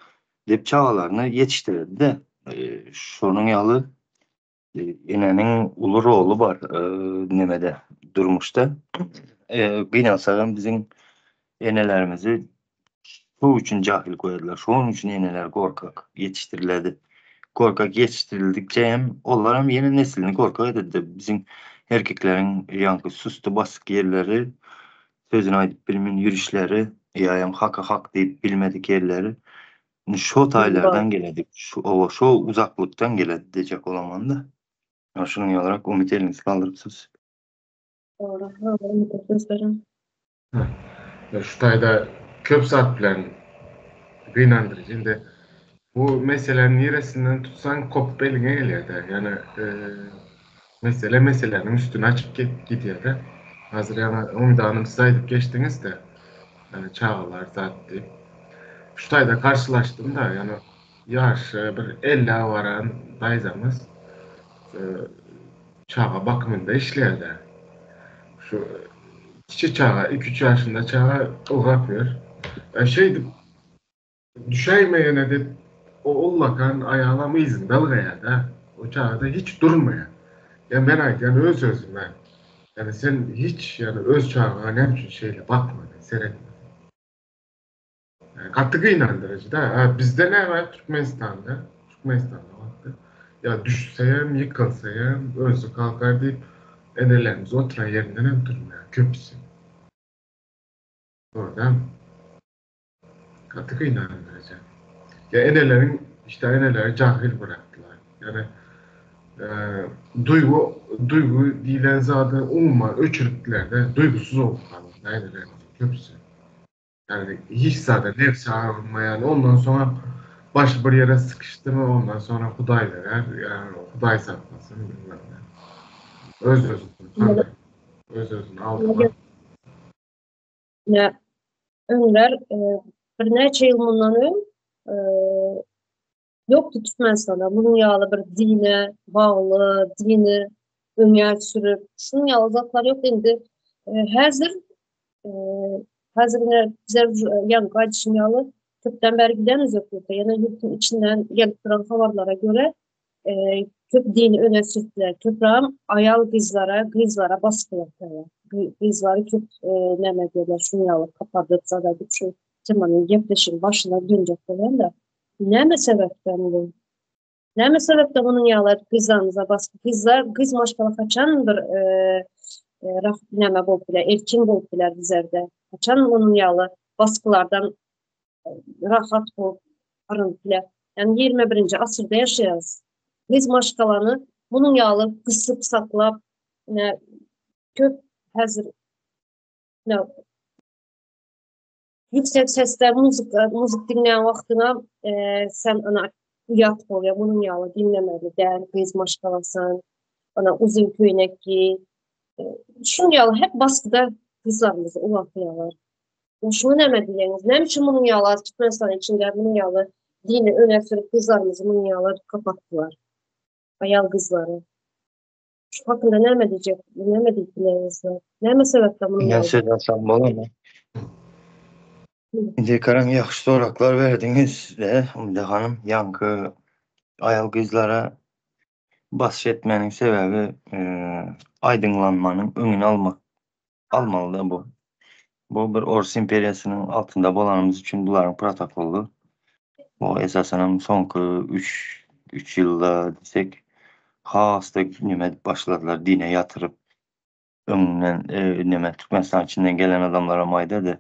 Diýip çagalaryny ýetişdiredi-de, şonuň ýaly enäniň uly roly bar nemede, durmuşda. Gynansagam biziň enelerimizi şoň üçin jahyl goýarlar, şonuň üçin eneler gorkak ýetişdiriledi. Gorkak ýetişdirildikçe hem olar hem ýene neslini gorkak ededi. Biziň erkekleriň ýaňky susty basyk ýerleri Sözüni aýdyp bilmen ýürüşleri, ýa hem haka hak diýip bilmedik ýerleri şo taýlardan geledik. Şu oba şo uzaklykdan geledi diýjek bolamanda. Ýa şunuň ýalyrak Umyt eliňizi galdyrypsyz.
Dogry, ha, Umyda söz beriň.
Ýa şu taýda köp zat bilen gynandyryjy. Indi bu meseläni niresinden tutsaň kopup eliňe gelýär-de. Ýöne Mesele meseläniň üstüni açyp gidýär-de. Hazir ýaňy Umyda hanym siz aýdyp geçdiňiz-de, çagalar zat diýip. Şu taýda garşylaşdym-da, ýöne ýaşy bir ellä baran daýzamyz çaga bakymynda işleýär-de. Şu kiçi çaga, iki-üç ýaşynda çaga ylgap ýör. Şeýdip Düşäýme ýene diýip, o ullakan aýalam yzynda ylgaýar-da. O çaga-da hiç durmaýar. Ýa men aýdýan öz-özüme, ýagny sen hiç, ýagny öz çagaňa näme üçin şeýle bakmadyň, seretmediň? Gaty gynandyryjy-da. A bizde näme Türkmenistanda, Türkmenistanda wagty, ýa düşse hem, ýykylsa hem, özi galkar diýip, enelerimiz oturan ýerinden hem turmaýar köpüsi. Dogry dälmi? Gaty gynandyryjy. Ýa eneleriň işte eneleri jahil bırakdylar. Ýani duýgy duýgy diýlen zady umuman öçüripdiler-de, duýgusyz bolup galdy enelerimiziň köpüsi. Ýani hiç zada nebsi agyrmaýan, ondan soňam başy bir ýere sykyşdymy, ondan sonra Hudaý berer, ýani Hudaý saklasyn bilmem. Öz-özüni öz-özüni aldamak.
Ine, öňler birnäçe ýyl mundan öň ýokdy Türkmenistanda munuň ýaly bir dine bagly, dini öňe sürüp, şunuň ýaly zatlar ýok indi. Häzir häzir ine bizler ýaňky aýdyşym ýaly köpden bäri gidemiz ýok ýurda. Ýöne ýurduň içinden gelip duran habarlara görä köp dini öne sürtdiler. Köprägem aýal gyzlara, gyzlara basgy ýapýarlar. Gyzlary köp näme diýerler, şuny ýaly kapadyp, zada edip şu temanyň gepleşigiň başyna dönjek bolýan-da. Näme sebäpden bu? Näme sebäpden munuň ýaly gyzlarymyza basgy? Gyzlar, gyz maşgala haçan bir näme bolup biler, erkin bolup biler bizlerde? Haçan munuň ýaly basgylardan rahat bolup arynyp biler? Ýagny 21-nji asyrda ýaşaýarys. Gyz maşgalany munuň ýaly gysyp saklap, ine köp häzir ine ýüksek sesde muzyka, muzyk diňleýän wagtyňa e, sen ana uýat bolýar, munuň ýaly diňlemeli däl, gyz maşgalasan, ana uzyn köýnek giý. E, şunuň ýaly hep basgyda gyzlarymyzy ulaltýarlar. Şuňa näme diýýäňiz? Näme üçin munuň ýaly Türkmenistan içinde munuň ýaly dini öne sürüp gyzlarymyzy munuň ýaly kapatdylar? Aýal gyzlary. Şu hakynda näme diýjek, näme diýip bilersiňiz? Näme sebäpden munuň
Men söz alsam bolarmy? Indi garaň ýagşy soraklar berdiňiz de Umida hanym. Ýaňky aýal gyzlara basyş etmäniň sebäbi aýdyňlanmanyň öňüni almak almalyda bu. Bu bir Orus imperiýasynyň altynda bolanymyz üçin bularyň protokoly. Bu esasanam soňky üç üç ýylda diýsek has-da neme edip başladylar dine ýatyryp öňünden neme Türkmenistan içinden gelen adamlaram aýdady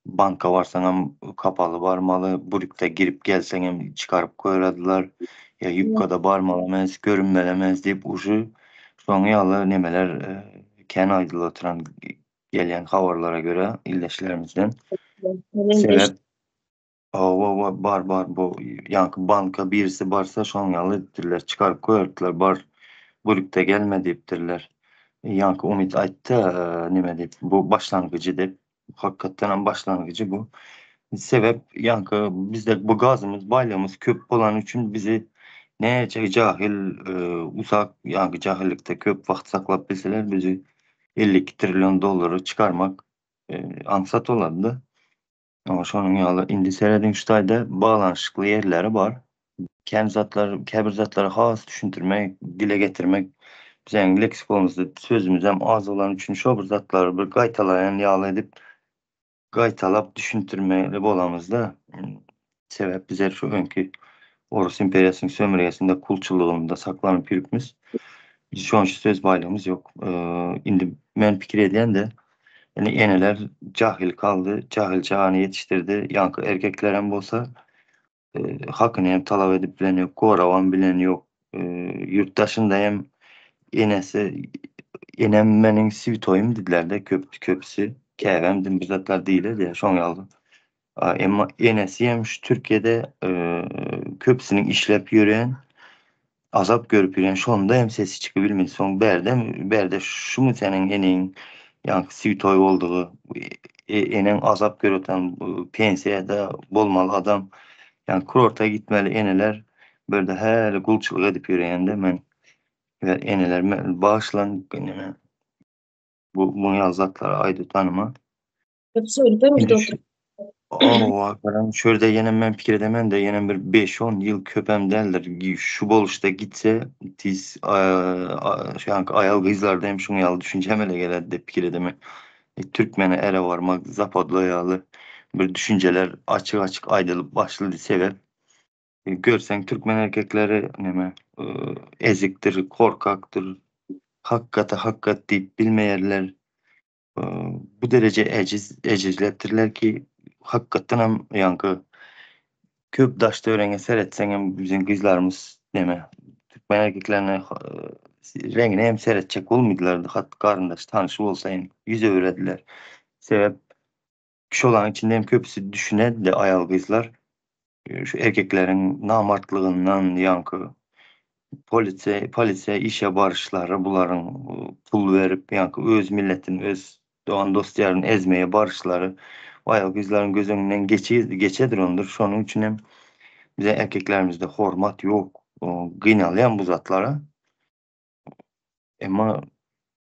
banka barsaňam kapaly barmaly burikde girip gelseňem çykaryp goýradylar ýa ýubkada barmaly emes görünmeli emes diýip uje şoň ýaly nemeler kän aýdylyp oturan gelýän habarlara görä ildeşlerimizden. Sebäp Hawa bar bar bu ýaňky banka birisi barsa şoň ýaly edipdirler çykaryp goýardylar bar burikde gelme diýipdirler. Ýaňky Umyt aýtdy neme diýip bu başlangyjy diýip hakykatdanam başlangyjy bu. Sebäp ýaňky bizde bu gazymyz baýlygymyz köp bolany üçin bizi näçe jahil uzak ýaňky jahillikde köp wagt saklap bilseler bizi 52 trillion dollary çykarmak aňsat bolardy. Ama şonuň ýaly indi serediň şu taýda baglanyşykly ýerleri bar. Kän zatlar, käbir zatlary has düşündirmek, dile getirmek biziň leksikonymyzda sözümizem az bolany üçin şo bir zatlary bir gaýtalaýan ýaly edip gaýtalap düşündirmeli bolamyzda. Sebäp bizler şu öňki Orus imperiýasynyň sömürgesinde kulçulygynda saklanyp ýörüpmiz. Biz şonça söz baýlygymyz ýok. Indi men pikir edýän-de, indi eneler jahil kaldy, jahil çagany ýetişdirdi. Ýaňky erkeklerem bolsa hakyny hem talap edip bilen ýok, gorabam bilen ýok. Ýurt daşynda hem enesi enem meniň switoýym diýdiler-de köp köpüsi. Käbäm diýip bir zatlar diýiledi şoň ýaly. Emma enesi hem şu Türkiýede köpüsiniň işläp ýören, azap görüp ýören, şonda hem sesi çykyp bilmedi. Soň bärde bärde şumy seniň eneň ýaňky switoý boldugy, eneň azap görüp oturan pensiýada bolmaly adam, ýaňky kurorta gitmeli eneler bu ýerde häli gulçulyk edip ýörende men eneler bagyşlan bu muň ýaly zatlary aýdyp tanyma.
Köpüsi ölüp hem gidip oturyp.
Owa, garam şu ýerde ýene men pikir edemen de ýene bir 5-10 ýyl köpem däldir. Şu boluşda gitse tiz şu ýanky aýal gyzlarda hem şuň ýaly düşünje emele geler diýip pikir edemen. E, Türkmene ere barmak zapadla ýaly bir düşünjeler açyk-açyk aýdylyp başlady sebäp. E, görseň türkmen erkekleri neme e, ezikdir, korkakdyr, hakykata hakykat diýip bilmeýärler. Bu dereje ejiz ejizlepdirler ki hakykatdan hem ýaňky köp daş töweregiňe seretseň hem biziň gyzlarymyz neme türkmen erkeklerine reňine hem seretjek bolmadylar hat garyndaş tanyşy bolsa hem ýüz öwürediler. Sebäp şolaryň içinde hem köpüsi düşünedi aýal gyzlar şu erkekleriň namartlygyndan ýaňky polisiýa polisiýa işe baryşlary bularyň pul berip ýaňky öz milletini öz dogan dost ýaryny ezmeye baryşlary aýal gyzlaryň göz öňünden geçi geçedir ondur şonuň üçin hem bize erkeklerimizde hormat ýok gynalýan bu zatlara emma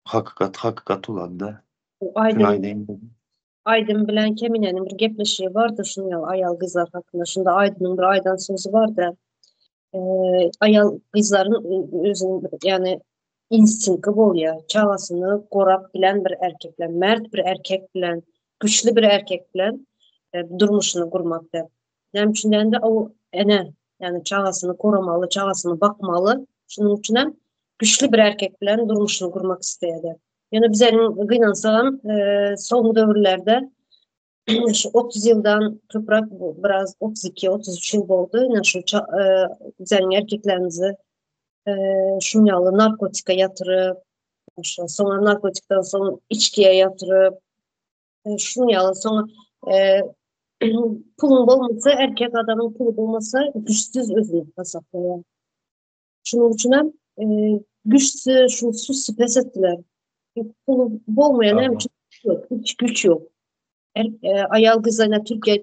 hakykat hakykat bolady-da.
Aýdym Aýdym bilen Keminäniň bir gepleşigi bardy şunuň ýaly aýal gyzlar hakynda. Şunda Aýdymyň bir aýdan sözi bardy. Aýal gyzlaryň özüniň bir ýagny instinkti bolýar. Çagasyny gorap bilen bir erkek bilen, mert bir erkek bilen, güçli bir erkek bilen durmuşyny gurmak diýip. Näme üçin diýende o ene, ýagny çagasyny goramaly, çagasyny bakmaly. Şunuň üçin hem güçli bir erkek bilen durmuşyny gurmak isleýär. Ýöne bizleriň gynansagam soňky döwürlerde şu 30 ýyldan köpräk biraz 32 33 ýyl boldy. Ýöne şu bizleriň erkeklerimizi şuň ýaly narkotika ýatyryp, şu soňra narkotikden soň içkiye ýatyryp, şuň ýaly soňra puluň bolmasa, erkek adamyň puly bolmasa güçsüz özüni hasaplaýar. Şunuň üçin hem güçsüz, şu sus pes etdiler. Pulu bolmayan hem yok, hiç güç yok. Er, e, ayal gyzlarına Türkiye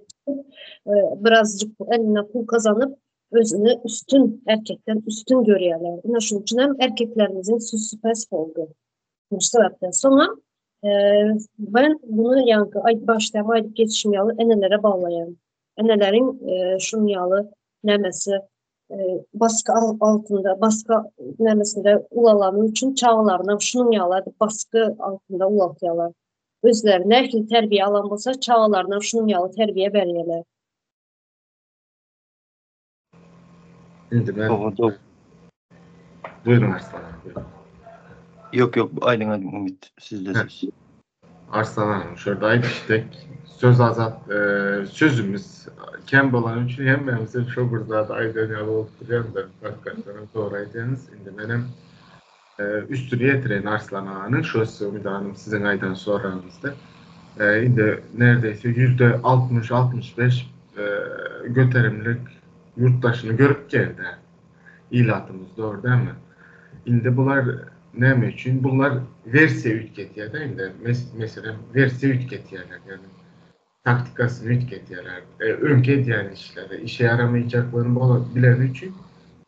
e, birazcık eline pul kazanıp Özüni üstün, erkekden üstün görýärler. Ine şunuň üçin hem erkeklerimiziň süssi pes boldy. Şu sebäpden soňam ben bunu ýaňky aýt başda hem aýdyp geçişim ýaly enelere baglaýan. Eneleriň şunuň ýaly nämesi basky altynda, basky nämesinde ulalany üçin çagalaryny şunuň ýaly edip basky altynda ulaltýarlar. Özleri nähili terbiýe alan bolsa, çagalaryna şunuň ýaly terbiýe berýärler.
Indi men Doğru. Buyurun Arslan abi.
Yok yok aýdyň aýdyň Umyt sizde söz.
Arslan hanım şurada aýdyşdyk. Söz azat e, sözümiz kem bolan üçin hemmämiz şo bir zat aýdan ýaly bolup durýan da podkastdan sonra aýdýarys. Indi menem e, üstüni ýetireýin Arslan aganyň şu Umyt hanım siziň aýdan soragyňyzda. E, indi neredeyse %60-65 e, göterimlik ýurtdaşyny görüp geldi. Ilatymyz dogry dälmi? Indi bular näme üçin? Bular wersiýa üýtgetýär-de indi. Meselem, wersiýa üýtgetýärler. Ýagny taktikasyny üýtgetýärler. E, öňki edýän işleri işe ýaramaýjaklaryny bola bileni üçin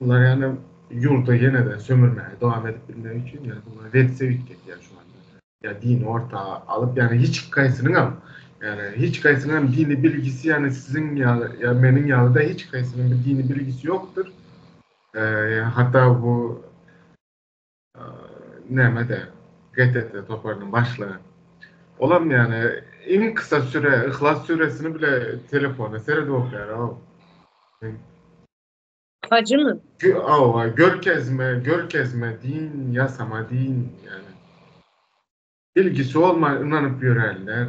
bular ýagny ýurda ýene-de sömürmäge dowam edip bilmek üçin ýagny bular wersiýa üýtgetýär şu anda. Ýa dini orta alyp ýagny hiç haýsynyňam ýagny hiç haýsynyňam dini bilgisi ýagny siziň ýaly ýa meniň ýaly da hiç haýsynyň bir dini bilgisi ýokdur. E, hatda bu näme-de GTT toparynyň başlygy. Olam ýagny iň kysa süre Yhlas süresini bile telefona seredip okýar.
Hajymy?
Awa, görkezme, görkezme din, ýasama din ýagny. Bilgisi bolman ynanyp ýöränler,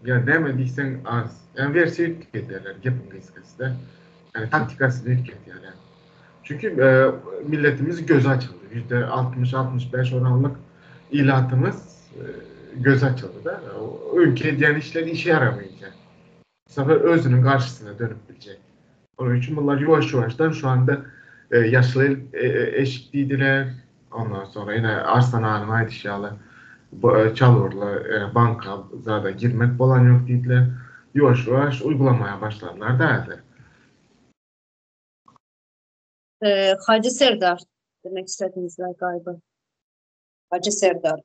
ýa näme diýseň az. Ýagny wersiýa üýtgedýärler gepiň gysgasy-da. Ýagny taktikasyny üýtgedýärler. Çünki milletimiz gözi açyldy. %60, 65 oranlyk ilatymyz gözi açyldy-da. Öňki edýän işleri işe ýaramaýar. Bu sefer özüniň garşysyna dönüp biljek. Onuň üçin bunlar ýuwaş-ýuwaşdan şu anda ýaşyl eşik diýdiler. Ondan soňra ýene Arslan aganyň aýdyşy ýaly çalgyrly banka zada girmek bolan ýok diýdiler. Ýuwaş-ýuwaş uýgulamaga başladylar da häzir.
Hajy Serdar demek istediňizler galiba. Hajy Serdar.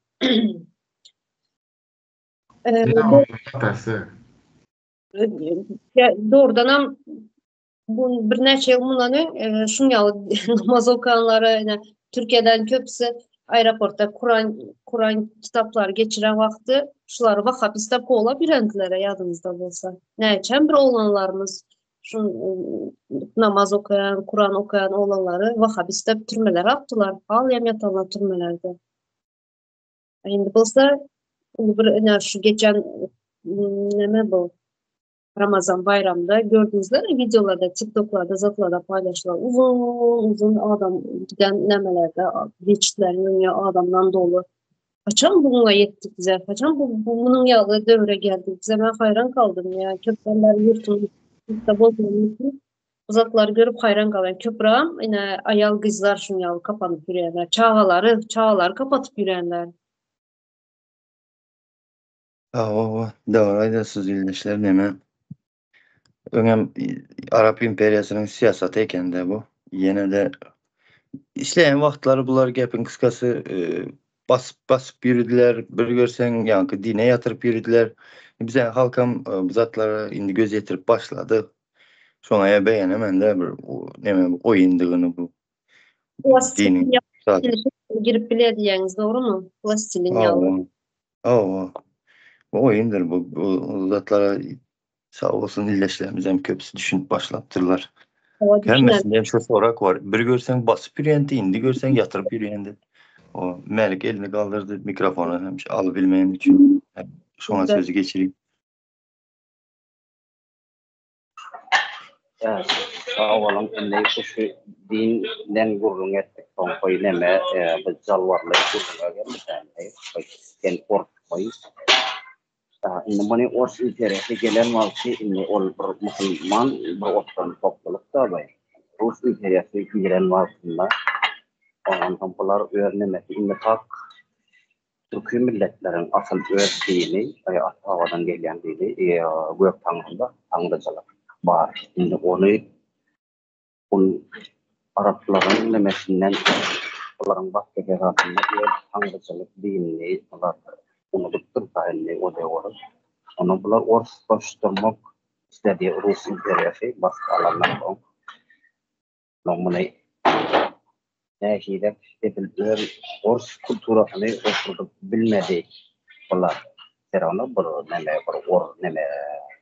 Hatasy.
Dogrudanam bu birnäçe ýyl mundan öň şuň ýaly namaz okanlary ýa Türkiýeden köpüsi aeroportda Kuran Kuran kitaplary geçiren wagty şulary wahhabist kowlap ýörendiler ýadyňyzda bolsa. Näçe bir oglanlarymyz şu namaz okaýan, Kuran okaýan oglanlary wahhabist diýip türmelere atdylar. Hal hem ýatanlar türmelerde. Indi bolsa indi bir ine şu geçen neme bu Ramazan bayramda gördüňizler videolarda, TikToklarda, zatlarda paýlaşylan uzun uzun adam giden nemelerde geçitleriň öňe adamdan dolu. Haçan buňa ýetdik bize? Haçan bu, bu munuň ýaly döwre geldik bize? Men haýran galdym ya. Köpden bäri ýurtun ýurtda bolmanym üçin bu zatlary görüp haýran galýan. Köprägem ine aýal gyzlar şuň ýaly kapanyp ýürýärler. Çagalary, çagalary kapatyp ýürýänler.
Hawa, dogry aýdýarsyz ildeşler neme. Öňem Arap imperiýasynyň syýasaty ekende bu. Ýene-de isleýän wagtlary bular gepiň gysgasy basyp basyp ýürüdiler. Bir görseň ýaňky dine ýatyryp ýürüdiler. Bize halkam bu zatlara indi göz ýetirip başlady. Şoňa begenemende bir neme oýundygyny bu
diniň. Girip bilýär diýýäňiz dogrymy? Plastilin ýaly.
Hawa. Bu oýundyr bu. Bu zatlara sag bolsun ildeşlerimiz hem köpüsi düşünip başlapdyrlar. Hemmesinde hem şu sorak bar. Bir görseň basyp ýürýändi, indi görseň ýatyryp ýürýändi. O Mälik elini galdyrdy mikrofona hem alybilmeýän üçin. Şoňa sözi geçireyim.
Sag boluň indi şu dinden gürrüň etdik soň goý neme bu jalbarly gürrüňe geldik indi sen gorkmaý indi muny ors imperiýasy gelen wagty indi ol bir musulman bir oturan toplulyk da bu rus imperiýasy giren wagtynda ondan soň bular öz nemesi indi tak Türki milletleriň asyl öz dini, ata-babadan gelýän dini Gök Taňryda, Taňryçylyk bar. Indi ony. Ol araplaryň nemesinden olaryň basky esasynda öz taňryçylyk dinini bular unudypdyr da indi o döwür. Ony bular orslaşdyrmak isledi Rus imperiýasy basyp alandan soň. Onuň muny nähilek edil öz ors kulturasyny oturdyp bilmedi bular. Serona bir neme bir or neme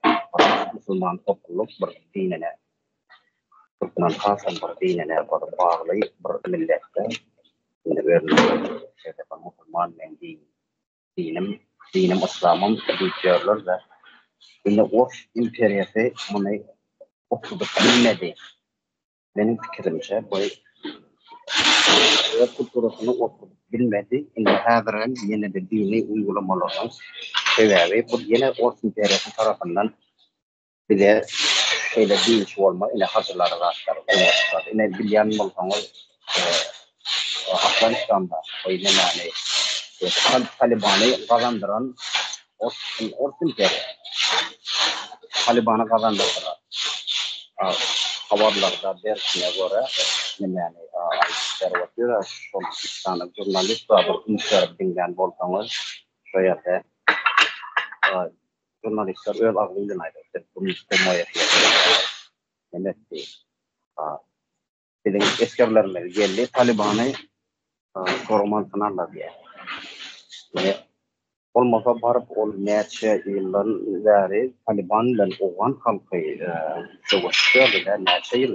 bir musulman topluluk bir dinine türkmen hasam bir dinine bir bagly bir milletde indi özüni şeýle bir musulman men din dinim dinim yslamym diýip ýörler-de indi ors imperiýasy muny oturdyp bilmedi. Meniň pikirimçe, bu öz kulturasyny oturdyp bilmedi. Indi häzirem ýene-de dini uýgulamalarynyň sebäbi bu ýene Ors imperiýasy tarapyndan bize şeýle dinçi bolma, ine hajylary zatlar öňe çykardy. Ine bilýän bolsaňyz, Afganistanda bu nemäni Talibany gazandyran Ors Ors imperiýasy. Talibany gazandyrdylar. Habarlarda berşine görä nemäni aýdyp berip otyr, şol üç sany žurnalist bar, bir üns berip diňlän bolsaňyz, şo ýerde žurnalistler öz agzy bilen aýdypdyr, bu primoý efirde neme etdi. Biziň esgerlerimiz geldi, Talibany soramansyny aldy diýýär. Ine, bolmasa baryp ol näçe ýyldan bäri Taliban bilen owgan halky söweşip ýördi-dä, näçe ýyl,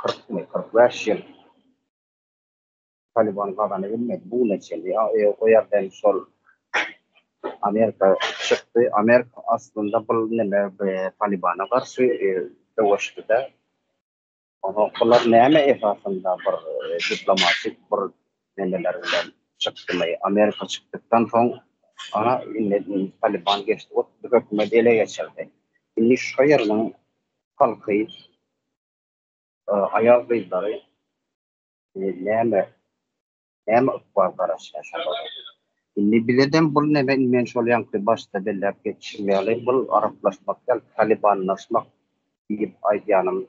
kyrkmy, 45 ýyl. Taliban gazanyp bilmedi bu güne çenli. O ýerden şol Amerika çykdy. Amerika aslynda bul neme Talibana garşy söweşdi-de. Onsoň bular näme esasynda bir diplomatik bir nemeler bilen çykdymy? Amerika çykdykdan soň ana indi Taliban geçdi, otdy hökümet ele geçirdi. Indi şo ýeriniň halky aýal-gyzlary näme näme ykbal garaşýar şolara? Indi bizedem bul neme indi men şol ýaňky başda belläp geçişim ýaly bul araplaşmak däl talibanlaşmak diýip aýdýanym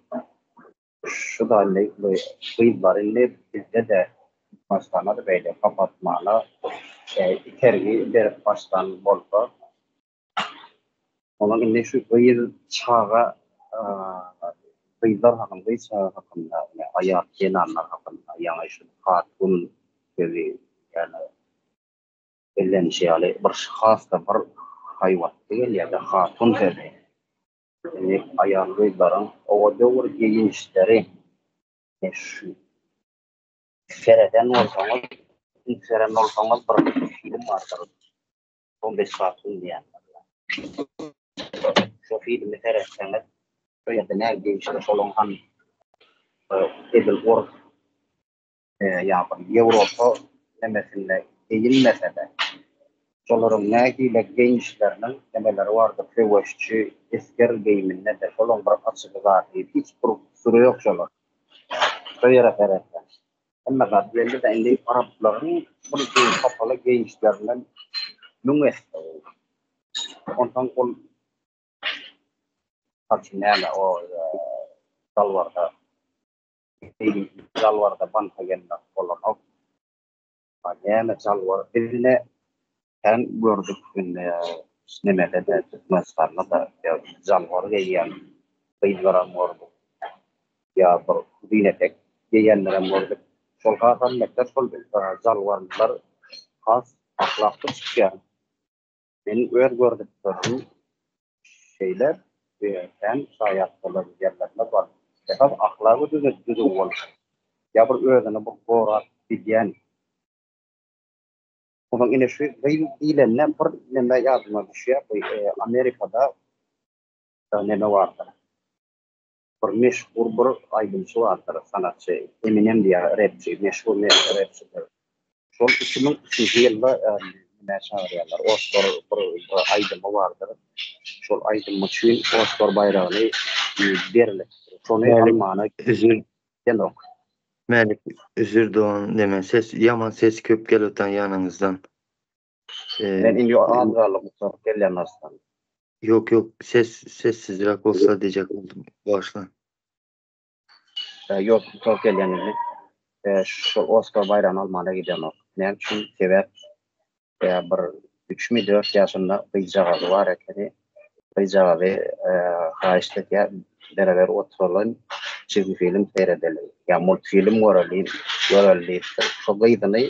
şuda indi bu gyzlar indi bizde-de Türkmenistanda-da beýle kapatmana itergi berip başlan bolsa Onuň indi şu gyz çaga gyzlar hakynda, gyz çaga hakynda, ýa aýal zenanlar hakynda ýaňy şu hatun sözi ýagny bellenişi ýaly bir has-da bir haýbatly gelýär-de hatun sözi. Indi aýal gyzlaryň o döwür geýinişleri şu sereden bolsaňyz, üns beren bolsaňyz bir film bardyr. 15 hatun diýen. Şo filmi seretseňiz, şo ýerde näme degişli şolaň han edil orus ýa bir Ýewropa nemesinde geýinmese-de, şolaryň nähili geýnişleriniň nemeleri bardyr, söweşçi, esger geýiminde-de şolaň bir açygy zady, hiç bir kusury ýok şolaryň. Şo ýere seretseň. Hemme zat belli-de indi araplaryň bir kapaly geýnişlerinden müň esse gowy. Onsoň ol mysal üçin näme o jalbarda jalbarda banka gelmek bolanok. Näme jalbar biz ine kän gördük indi nemede-de Türkmenistanda-da jalbar geýýän gyzlaram gördük. Ýa bir uzyn etek geýenlerem gördük. Şol hasam mekdep şol jalbarlylar has ahlakly çykýar. Meniň öz gördüklerim şeýle kän şaýat bolan ýerlerimiz bar. Esas ahlagy düzüw bolup, ýa bir özüni bir gorap bilýän. Onsoň ine şu gyz diýlende bir neme ýadyma düşýär, bu Amerikada neme bardyr. Bir meşhur bir aýdymçy bardyr, sanatçy, Eminem diýýär, repçi, meşhur repçidir. Şol 2003-nji ýylda nämä çagyrýarlar, Oskar bir aýdymy bardyr. Şol aýdymy üçin Oskar baýragyny berilipdir. Şony almana
Üzür.
Genok.
Mälik, üzür dogan, neme ses, ýaman ses köp gelip otan ýanyňyzdan.
Men indi az galdy gutaryp gelýän arslan.
Ýok ýok ses sessizräk bolsa diýjek boldum. Bagyşla.
Ýok, şol gelýän indi. Şol Oskar baýragyny almana gidenok. Näme üçin? Sebäp bir üçmi dört ýaşynda gyzjagazy bar ekeni. Gyzjagazy haýyşt edýär, beraber oturalyň, çizgi film seredeli, ýa multfilm göreli, göreli diýipdir. Şo gyzyny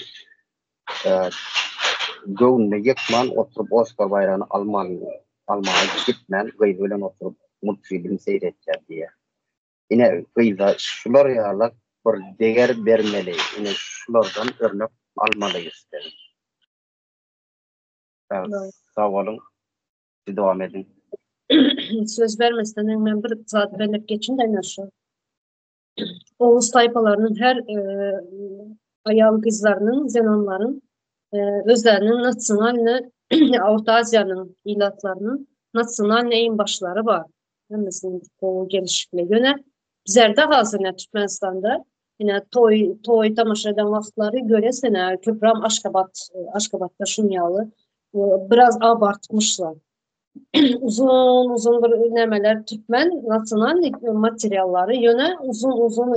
göwnüne ýykman oturyp Oskar baýragyny alman, almaga gitmän gyzy bilen oturyp multfilm seýretýär diýýär. Ine gyza şular ýalak bir deger bermeli ine şulardan örnek almalydyrys biz. Sag boluň siz dowam ediň.
Söz bermesden öň men bir zat belläp geçin-de ine şu. Oguz taýpalarynyň her aýal gyzlarynyň, zenanlaryň özleriniň nasionalny Orta Aziýanyň ilatlarynyň nasionalny eýin-başlary bar. Hemmesiniň gowy gelişikli. Ýöne bizlerde hazir ine Türkmenistanda ine toý toý tamaşa eden wagtlary göresene köpräm Aşgabat Aşgabatda şuň ýaly biraz abartmyşlar. Uzun uzun bir nämeler türkmen nasionalnyý materiallary ýöne uzun uzun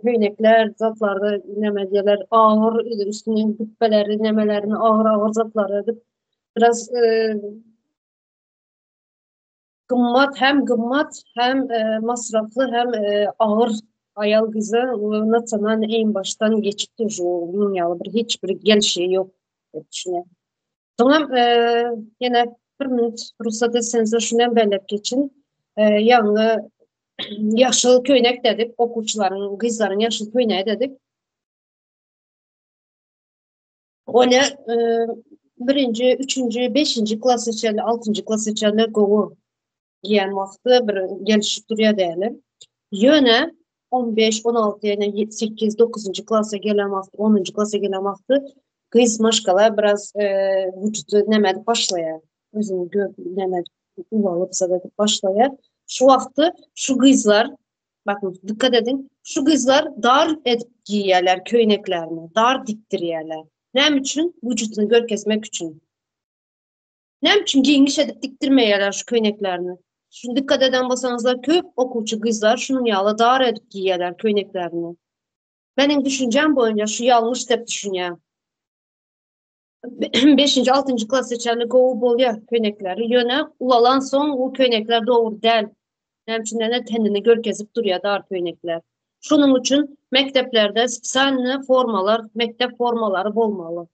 köýnekler zatlarda näme diýerler agyr üstüne güpbeleri nämelerini agyr agyr zatlary edip biraz Gymmat hem gymmat hem masrafly hem agyr aýal gyza nasionalnyý eýin başdan geçipdir şu munuň ýaly bir hiç bir gelşigi ýok diýip düşünýän. Soňam ýene bir minut rugsat etseňizler şuny hem belläp geçin. Ýagny ýaşyl köýnek dedik okuwçylaryň gyzlaryň ýaşyl köýnegi dedik. Ony birinji, üçünji, beşinji klasa çenli, altynjy klasa çenli gowy giýen wagty bir gelişip durýar däli. Ýöne 15, 16, ýa 8, 9-njy klasa gelen wagty, 10-njy klasa gelen wagty gyz maşgala biraz wujudy näme edip başlaýar. Özüni gör, näme ulalyp zat edip başlaýar. Şu wagty şu gyzlar Bakın dikkat edin. Şu gyzlar dar edip giýýärler köýneklerini. Dar dikdirýärler. Näme üçin? Vücudunu görkezmek üçin. Näme üçin giňiş edip dikdirmeýärler şu köýneklerini? Şunu dikkat eden bolsaňyzlar köp okuwçy gyzlar şunuň ýaly dar edip giýýärler köýneklerini. Meniň düşünjem boýunça şu ýalňyş dep düşünýän. 5-nji, 6-njy klasa çenli gowy bolýar köýnekleri. Ýöne ulalan soň bu köýnekler dogry däl. Näme üçin ene tenini görkezip durýar dar köýnekler. Şonuň üçin mekdeplerde spesialny formalar, mekdep formalary bolmaly.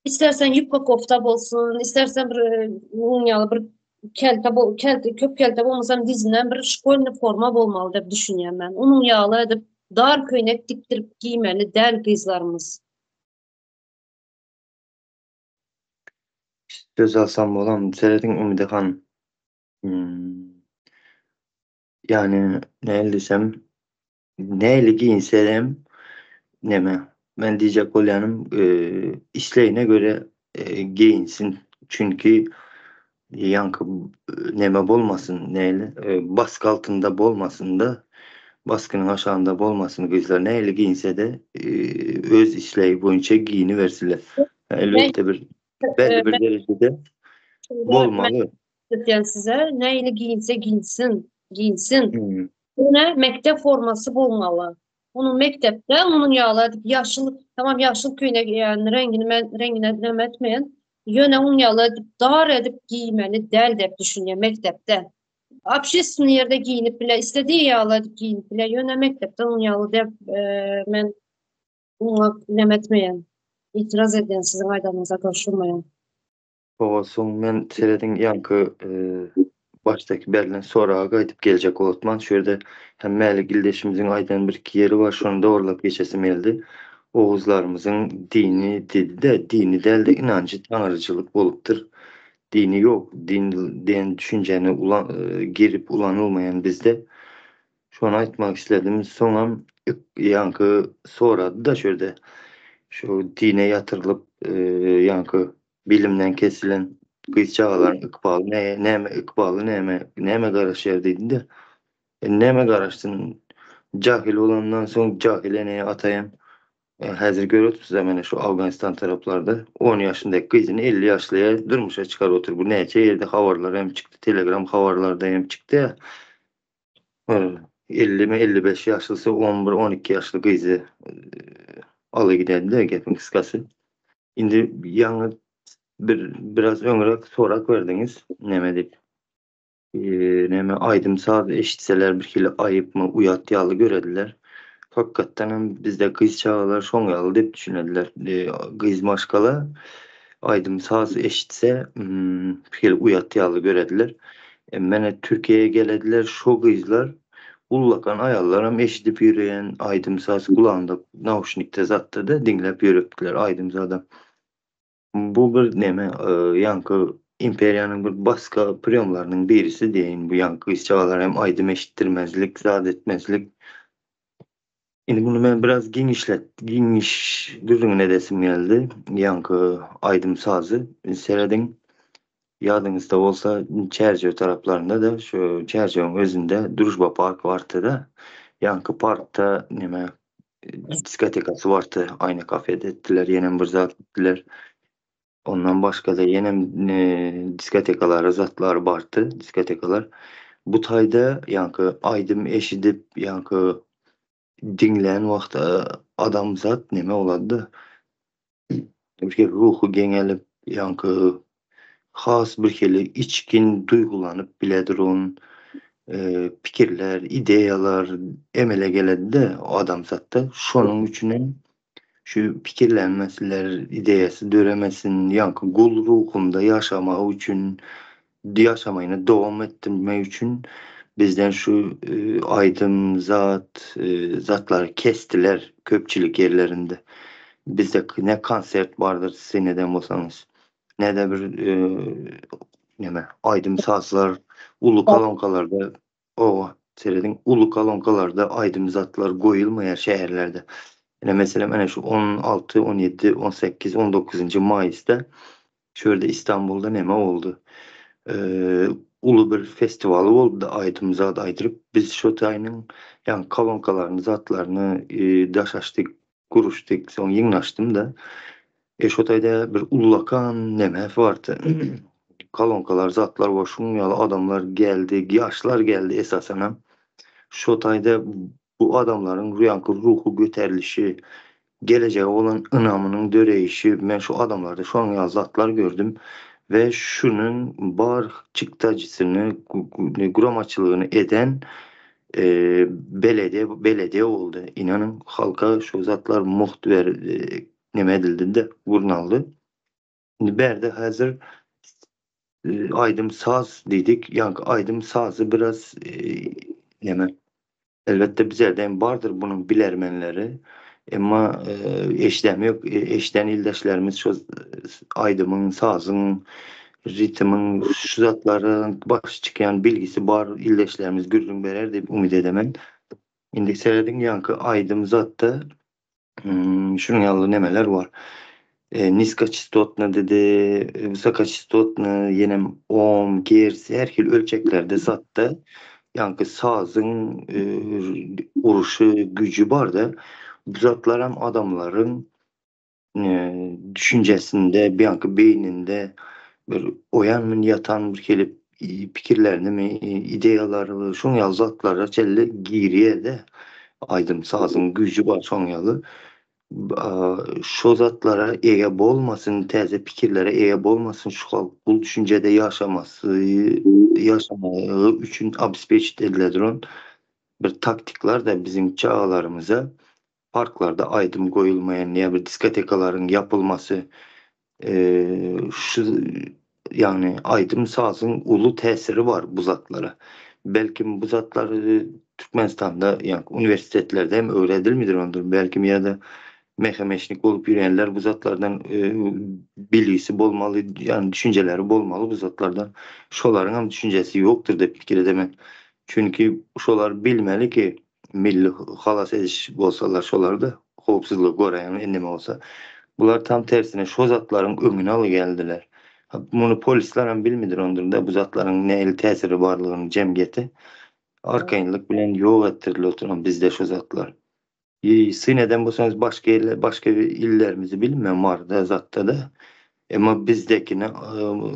Istersen ýupka kofta bolsun, istersen bir muň ýaly bir kelte bol, kelte, köp kelte bolmasa dizinden bir şkolny forma bolmaly diýip düşünýän men. Onuň ýaly edip dar köýnek dikdirip giýmeli däl gyzlarymyz.
Söz alsam bolam, serediň Umyda han. Hmm. Ýani näli diýsem, näli giýinsenem neme, men diýjek bolýanym, islegine görä geýinsin. Çünki ýaňky neme bolmasyn, näli, basgy altynda bolmasyn-da, basgynyň aşagynda bolmasyn gyzlar. Näli giýinse-de, öz islegi boýunça giýinibersinler. Elbetde bir belli bir derejede bolmaly.
Diýen size, näli giýinse giýinsin, giýinsin. Ýöne mekdep formasy bolmaly. Onuň mekdepde onuň ýaly edip ýaşyl, tamam ýaşyl köýnek ýa reňgini men reňgine näme etmeýän. Ýöne onuň ýaly edip dar edip giýmeli däl diýip düşünýän mekdepde. Общественный ýerde giýinip bile, istediği ýaly edip giýinip bile, ýöne mekdepde onuň ýaly diýip men oňa näme etmeýän. Itiraz edýän siziň aýdanyňyza goşulmaýan.
Hawa soň men serediň ýaňky başdaky berlen soraga gaýdyp geljek bolupman şu ýerde hem Mälik ildeşimiziň aýdan bir iki ýeri bar şony dogrulap geçesim geldi. Oguzlarymyzyň dini didi-de dini dälde ynanjy taňryçylyk bolupdyr. Dini ýok din diýen düşünjäni ulan girip ulanylmaýan bizde. Şony aýtmak isledim. Soňam ýaňky sorady-da şu ýerde şu dine ýatyrylyp ýaňky bilimden kesilen gyz çagalaryň ykbaly ne, näme ykbaly näme, näme garaşýar diýdi-de. E, näme garaşsyn? Jahil bolandan soň jahil eneýe ataýam. E, häzir görüp size mene şu Afganistan taraplarda 10 ýaşyndaky gyzyny 50 ýaşlyja durmuşa çykaryp otyr. Bu näçe ýerde habarlar hem çykdy, Telegram habarlarda hem çykdy. 50 mi 55 ýaşlysy 11-12 ýaşly gyzy aly giderdi gepiň kyskasy. Indi ýaňy bir biraz öňräk sorak berdiňiz näme diýip. Näme aýdym saz eşitseler bir hili aýypmy uýat ýaly görediler. Hakykatdan hem bizde gyz çagalar şoň ýaly diýip düşünediler. Gyz maşgala aýdym saz eşitse bir hili uýat ýaly görediler. Mene Türkiýä gelediler şo gyzlar ullakan aýallaram eşidip ýöreýän aýdym saz gulagynda nauşnikde zatda-da diňläp ýörüpdiler aýdym zadam. Bu bir neme, ýaňky imperiýanyň bir baska priýomlarynyň birisi diýeýin, bu ýaňky gyz çagalara hem aýdym eşitdirmezlik, zat etmezlik. Indi muny men biraz giňişlet, giňiş gürrüňini edesim geldi. Ýaňky aýdym-sazy serediň. Ýadyňyzda bolsa, Çärjew taraplarynda-da, şu Çärjewiň özünde Družba park bardy-da. Ýaňky parkda neme diskotekasy bardy, Aýna kafede etdiler, ýenem bir zat etdiler. Ondan başga-da ýenem diskotekalara zatlar bardy, diskotekalar. Bu taýda ýaňky aýdym eşidip, ýaňky diňlän wagty adamzat neme bolady-da, bir ruhy geňelip, ýaňky has bir hili içgin duýgulanyp biledir on pikirler, ideýalar emele geledi-de adamzatda. Şonuň üçinem şu pikirlenmesiler, ideýasy döremesin, ýaňky gul ruhunda ýaşamagy üçin, ýaşamagyny dowam etdirmek üçin bizden şu aýdym, zat, zatlary kesdiler köpçülik ýerlerinde. Bizde ne konsert bardyr syn eden bolsaňyz. Ne-de bir neme aýdym-sazlar uly kolonkalarda owa serediň uly kolonkalarda aýdym-zatlar goýulmaýar şäherlerde. Ine meselem ene şu 16, 17, 18, 19-njy maýysda şu ýerde Istanbulda neme boldy? Uly bir festiwaly boldy aýdym zat aýdyryp biz şo taýynyň ýaňy kolonkalaryny zatlaryny daş açdyk guruşdyk soň ýygnaşdym-da. E şo taýda bir ullakan neme bardy. Kolonkalar, zatlar bar, şuň ýaly adamlar geldi, ýaşlar geldi esasanam. Şo taýda bu adamlaryň ýaňky ruhy göterilişi, gelejege bolan ynamynyň döreýşi, men şu adamlarda şonuň ýaly zatlar gördüm we şunuň bar çykdajysyny, guramaçylygyny eden belediýe belediýe boldy. Ynanyň, halka şu zatlar mugt ber neme edildi-de, gurnaldy. Indi bärde häzir aýdym saz diýdik. Ýaňky aýdym sazy biraz neme elbetde bizlerde hem bardyr bunuň bilermenleri. Emma eşidem ýok. Eşiden ildeşlerimiz şo aýdymyň, sazyň, ritmiň şu zatlara baş çykýan bilgisi bar ildeşlerimiz gürrüň berer diýip umyt edemen. Indi serediň ýaňky aýdym zatda Şunuň ýaly nemeler bar. Niskoçastotny dedi, wysokoçastotny, ýenem om, gerts, her hili ölçeklerde zatda ýaňky sazyň uruşy, güýji bar-da. Bu zatlaram adamlaryň düşünjesinde, ýaňky beýninde bir oýanmyn ýatan bir hili pikirlerinimi, ideýalary, şoň ýaly zatlara çenli girýär-de. Aýdym-sazyň güýji bar şoň ýaly. Şo zatlara eýe bolmasyn, täze pikirlere eýe bolmasyn, şu halk bul düşünjede ýaşamasy, ýaşamagy üçin obespeçit ediledir on. Bir taktiklar-da biziň çagalarymyza parklarda aýdym goýulmaýan ýa bir diskotekalaryň ýapylmasy şu ýagny aýdym sazyň uly täsiri bar bu zatlara. Belkim bu zatlar Türkmenistanda ýa uniwersitetlerde hem öwredilmidir ondur. Belkim ýa-da mehemeşnik bolup ýörenler bu zatlardan bilgisi bolmaly, ýagny düşünjeleri bolmaly bu zatlardan. Şolaryň hem düşünjesi ýokdur diýip pikir edemen. Çünki şolar bilmeli ki Milli halas ediş bolsalar şolarda howpsuzlygy goraýan eneme bolsa. Bular tam tersine şo zatlaryň öňüni aly geldiler. Muny polisler hem bilmidir ondurda bu zatlaryň nähili täsiri barlygyny jemgyýete. Arkaýynlyk bilen ýok etdirdiler oturan bizde şo zatlar. Syn eden bolsaňyz başga ýerler başga illerimizi bilmem Maryda zatda-da. Emma bizdekini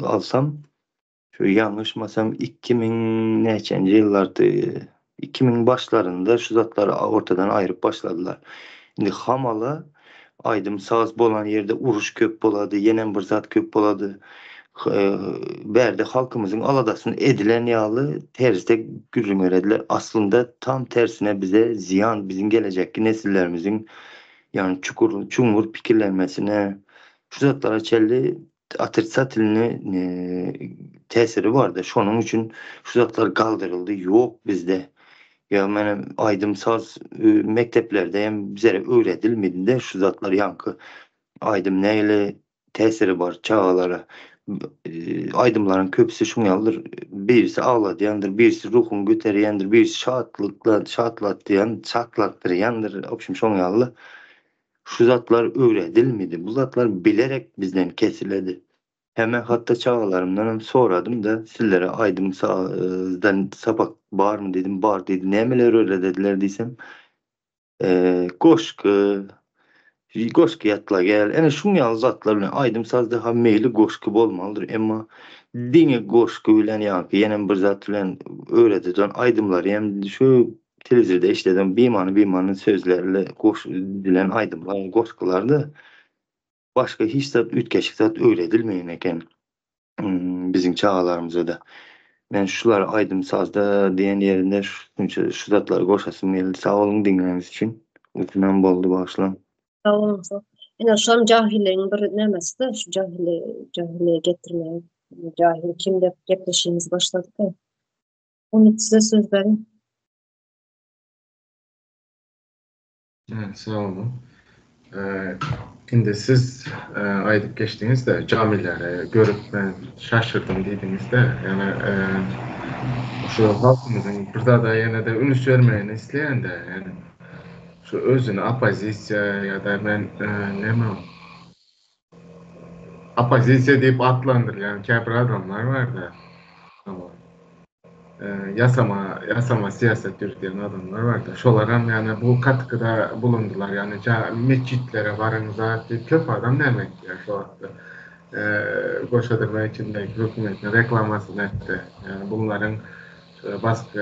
alsam şu ýalňyşmasam 2000 näçenji ýyllardy. 2000 başlarynda şu zatlary ortadan aýryp başladylar. Indi hamala aýdym saz bolan ýerde uruş köp bolady, ýenem bir zat köp bolady. Bärde halkymyzyň aladasyny edilen ýaly terzde gürrüň berediler. Aslynda tam tersine bize zyýan, biziň gelejekki nesillerimiziň ýagny çukur çuňňur pikirlenmesine şu zatlara çenli otritsatelnyý täsiri bardy. Şonuň üçin şu zatlar galdyryldy. Ýok bizde. Ýa menem aýdym saz mekdeplerde hem bizere öwredilmedi-de şu zatlar ýaňky aýdym nähili täsiri bar çagalara. Aýdymlaryň köpüsi şuň ýalydyr. Birisi agladýandyr, birisi ruhuňy göterýändir, birisi şatlykla şatlatýan, şatlatdyrýandyr. Wobşem şoň ýaly. Şu zatlar öwredilmedi. Bu zatlar bilerek bizden kesiledi. Heme hatda çagalarymdanam soradym-da, sizlere aýdym sazdan sapak barmy diýdim, bar diýdi. Nämeler öwredediler diýsem, goşgy, goşgy ýatla gel. Ene şuň ýaly zatlar bilen aýdym-sazda ha meýli goşgy bolmalydyr, emma diňe goşgy bilen ýa-ki ýenem bir zat bilen öwredilen aýdymlary hem şu telewizorda eşideden bimany-bimany sözlerli goş dilen aýdymlar, goşgular-da başga hiç zat üýtgeşik zat öwredilmeýän eken biziň çagalarymyza-da. Men şular aýdym-sazda diýen ýerinde şunça şu zatlary goşasym geldi. Sag boluň diňläniňiz üçin. Uzynam boldy bagyşlaň.
Sag boluň sag. Ine şam jahilligiň bir nämesi-de şu jahilli jahillige getirmegiň. Jahil kim dep gepleşigimizi başladyk-a. Umyt size söz beriň.
Sag boluň. Indi siz aýdyp geçdiňiz-de, jamileri görüp men şaşyrdym diýdiňiz-de. Ýöne şu halkymyzyň bir zada ýene-de üns bermegini isleýän-de, ýani şu özüni oppozisiýa ýa-da men näme oppozisiýa diýip atlandyrylýan käbir adamlar bar-da. Ýasama, ýasama syýasat ýöredýän adamlar bar-da. Şolaram ýani bu katkyda bulundylar. Ýani metjitlere baryň zat diýip köp adam näme etýär şu wagtda. Goşadyrma içindäki hökümetiň reklamasyny etdi. Ýani bunlaryň basky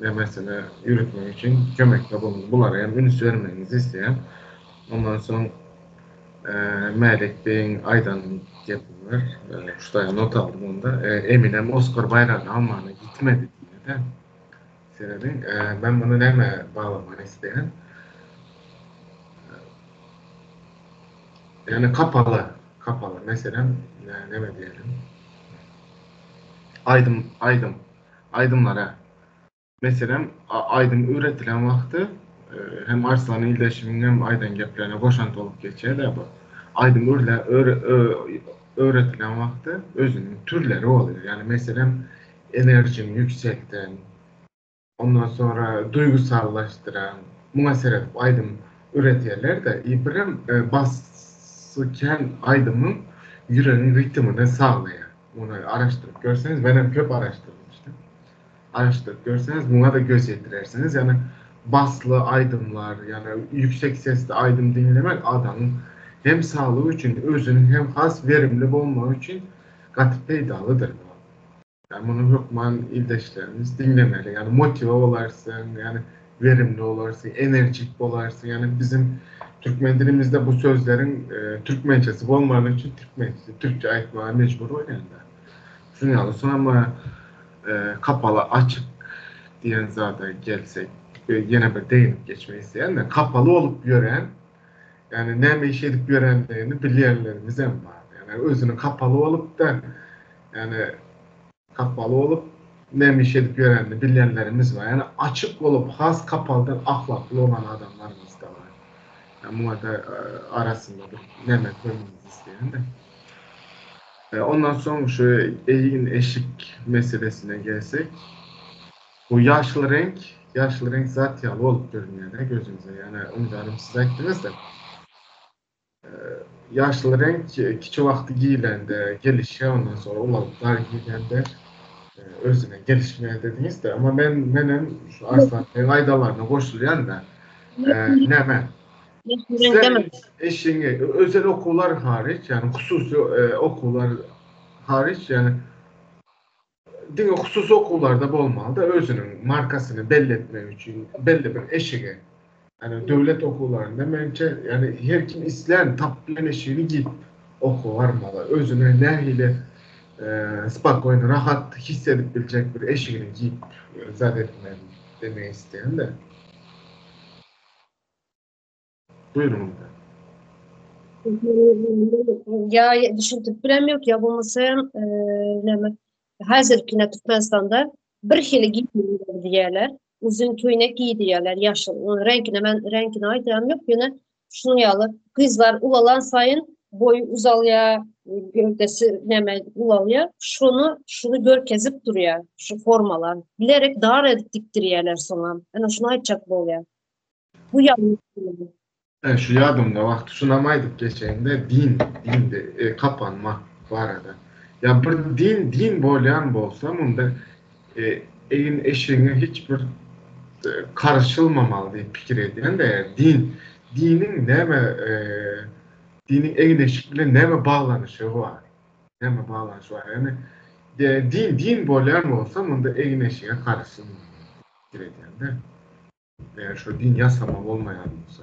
nemesini ýöretmek üçin kömekde bulundy. Bulara hem üns bermegiňizi isleýän. Ondan soň Mälik beýiň aýdan gepi bar. Şu taýa not aldym onda. Eminem Oskar baýragyny almana gitmedi diýýär-de. Serediň, men muny nämä baglamany isleýän? Ýagny kapaly, kapaly. Meselem, näme diýelim? Aýdym, aýdym, aýdymlara. Meselem, aýdym öwretilen wagty hem Arslan ildeşimiň hem aýdan geplerine goşant bolup geçýär-de bu. Aýdym öwretilen wagty özüniň türleri bolýar. Ýagny meselem, enerjiňi ýükselten, ondan soňra duýgusallaşdyran, muňa seredip aýdym öwredýärler-de. I birem basy kän aýdymyň ýüregiň ritmini sazlaýar. Muny araşdyryp görseňiz, menem köp araşdyrmyşdym. Araşdyryp görseňiz muňa-da göz ýetirersiňiz. Ýagny basly aýdymlar, ýagny ýüksek sesli aýdym diňlemek adamyň hem saglygy üçin, özüniň hem has werimli bolmagy üçin gaty peýdalydyr. Ýagny muny hökman ildeşlerimiz diňlemeli. Ýagny motiwe bolarsyň, ýagny werimli bolarsyň, enerjik bolarsyň. Ýagny bizim türkmen dilimizde bu sözleriň türkmençesi bolmany üçin türkmençe, türkçe aýtmaga mejbur bolýan-da. Şunuň ýaly soňam kapaly açyk diýen zada gelsek, ýene bir deginip geçmek isleýän-de, kapaly bolup ýören, ýagny näme iş edip ýörendigini bilýänlerimizem bar. Ýagny özüni kapaly bolup-da, ýagny kapaly bolup näme iş edip ýörenini bilýänlerimiz bar. Ýagny açyk bolup has kapalydan ahlakly bolan adamlarymyz-da bar. Ýagny muňa-da arasynda bir näme görmegimizi isleýän-de. Ondan soň şu egin-eşik meselesine gelsek, bu ýaşyl reňk, ýaşyl reňk zat ýaly bolup görünýär-de gözüňize. Ýöne Umyt hanym siz aýtdyňyz-da. Ýaşyl reňk kiçi wagty giýlende gelişýär, ondan soňra ulalyp dar giýlende özüne gelişmeýär dediňiz-de. Emma men menem şu Arslan beýiň aýdanlaryna goşulýan-da. Näme? Sen eşiňi özel okuwlar hariç, ýagny hususy okuwlar hariç, ýagny. diňe hususy okuwlarda bolmaly-da özüniň markasyny belli etmek üçin belli bir eşigi. Ýani döwlet okuwlarynda menimçe ýani her kim islän tapyp bilen eşigini giýip okuwa barmaly. Özüni nähili spokoýny rahat his edip biljek bir eşigini giýip zat etmeli demek isleýän-de. Buýruň.
Ýa düşündirip bilem ýok ýa bolmasa näme häzirkine Türkmenistanda bir hili giýinýär diýýärler. Uzyn köýnek giý diýýärler, ýaşyl. Onuň reňkine men reňkini aýdýan ýok, ýöne şunuň ýaly gyzlar ulalan saýyn boýy uzalýar, göwdesi näme ulalýar. Şuny şuny görkezip durýar şu formalar. Bilerek dar edip dikdirýärler soňam. Ene şuny aýtjak bolýar. Bu ýalňyş.
E, şu ýadymda wagty şunam aýdyp geçeýin-de, din, dinde e, kapanmak barada. Ýa bir din din bolýan bolsa, munda e, egin-eşigiňe hiç bir e, karyşylmamaly diýip pikir edýän-de, eger din, diniň näme e, diniň egin-eşik bilen näme baglanyşygy bar? Näme baglanyşy bar? Ýagny din din bolýan bolsa, munda egin-eşige karyşylmamaly diýip pikir edýän-de. Eger şo din ýasama bolmaýan bolsa.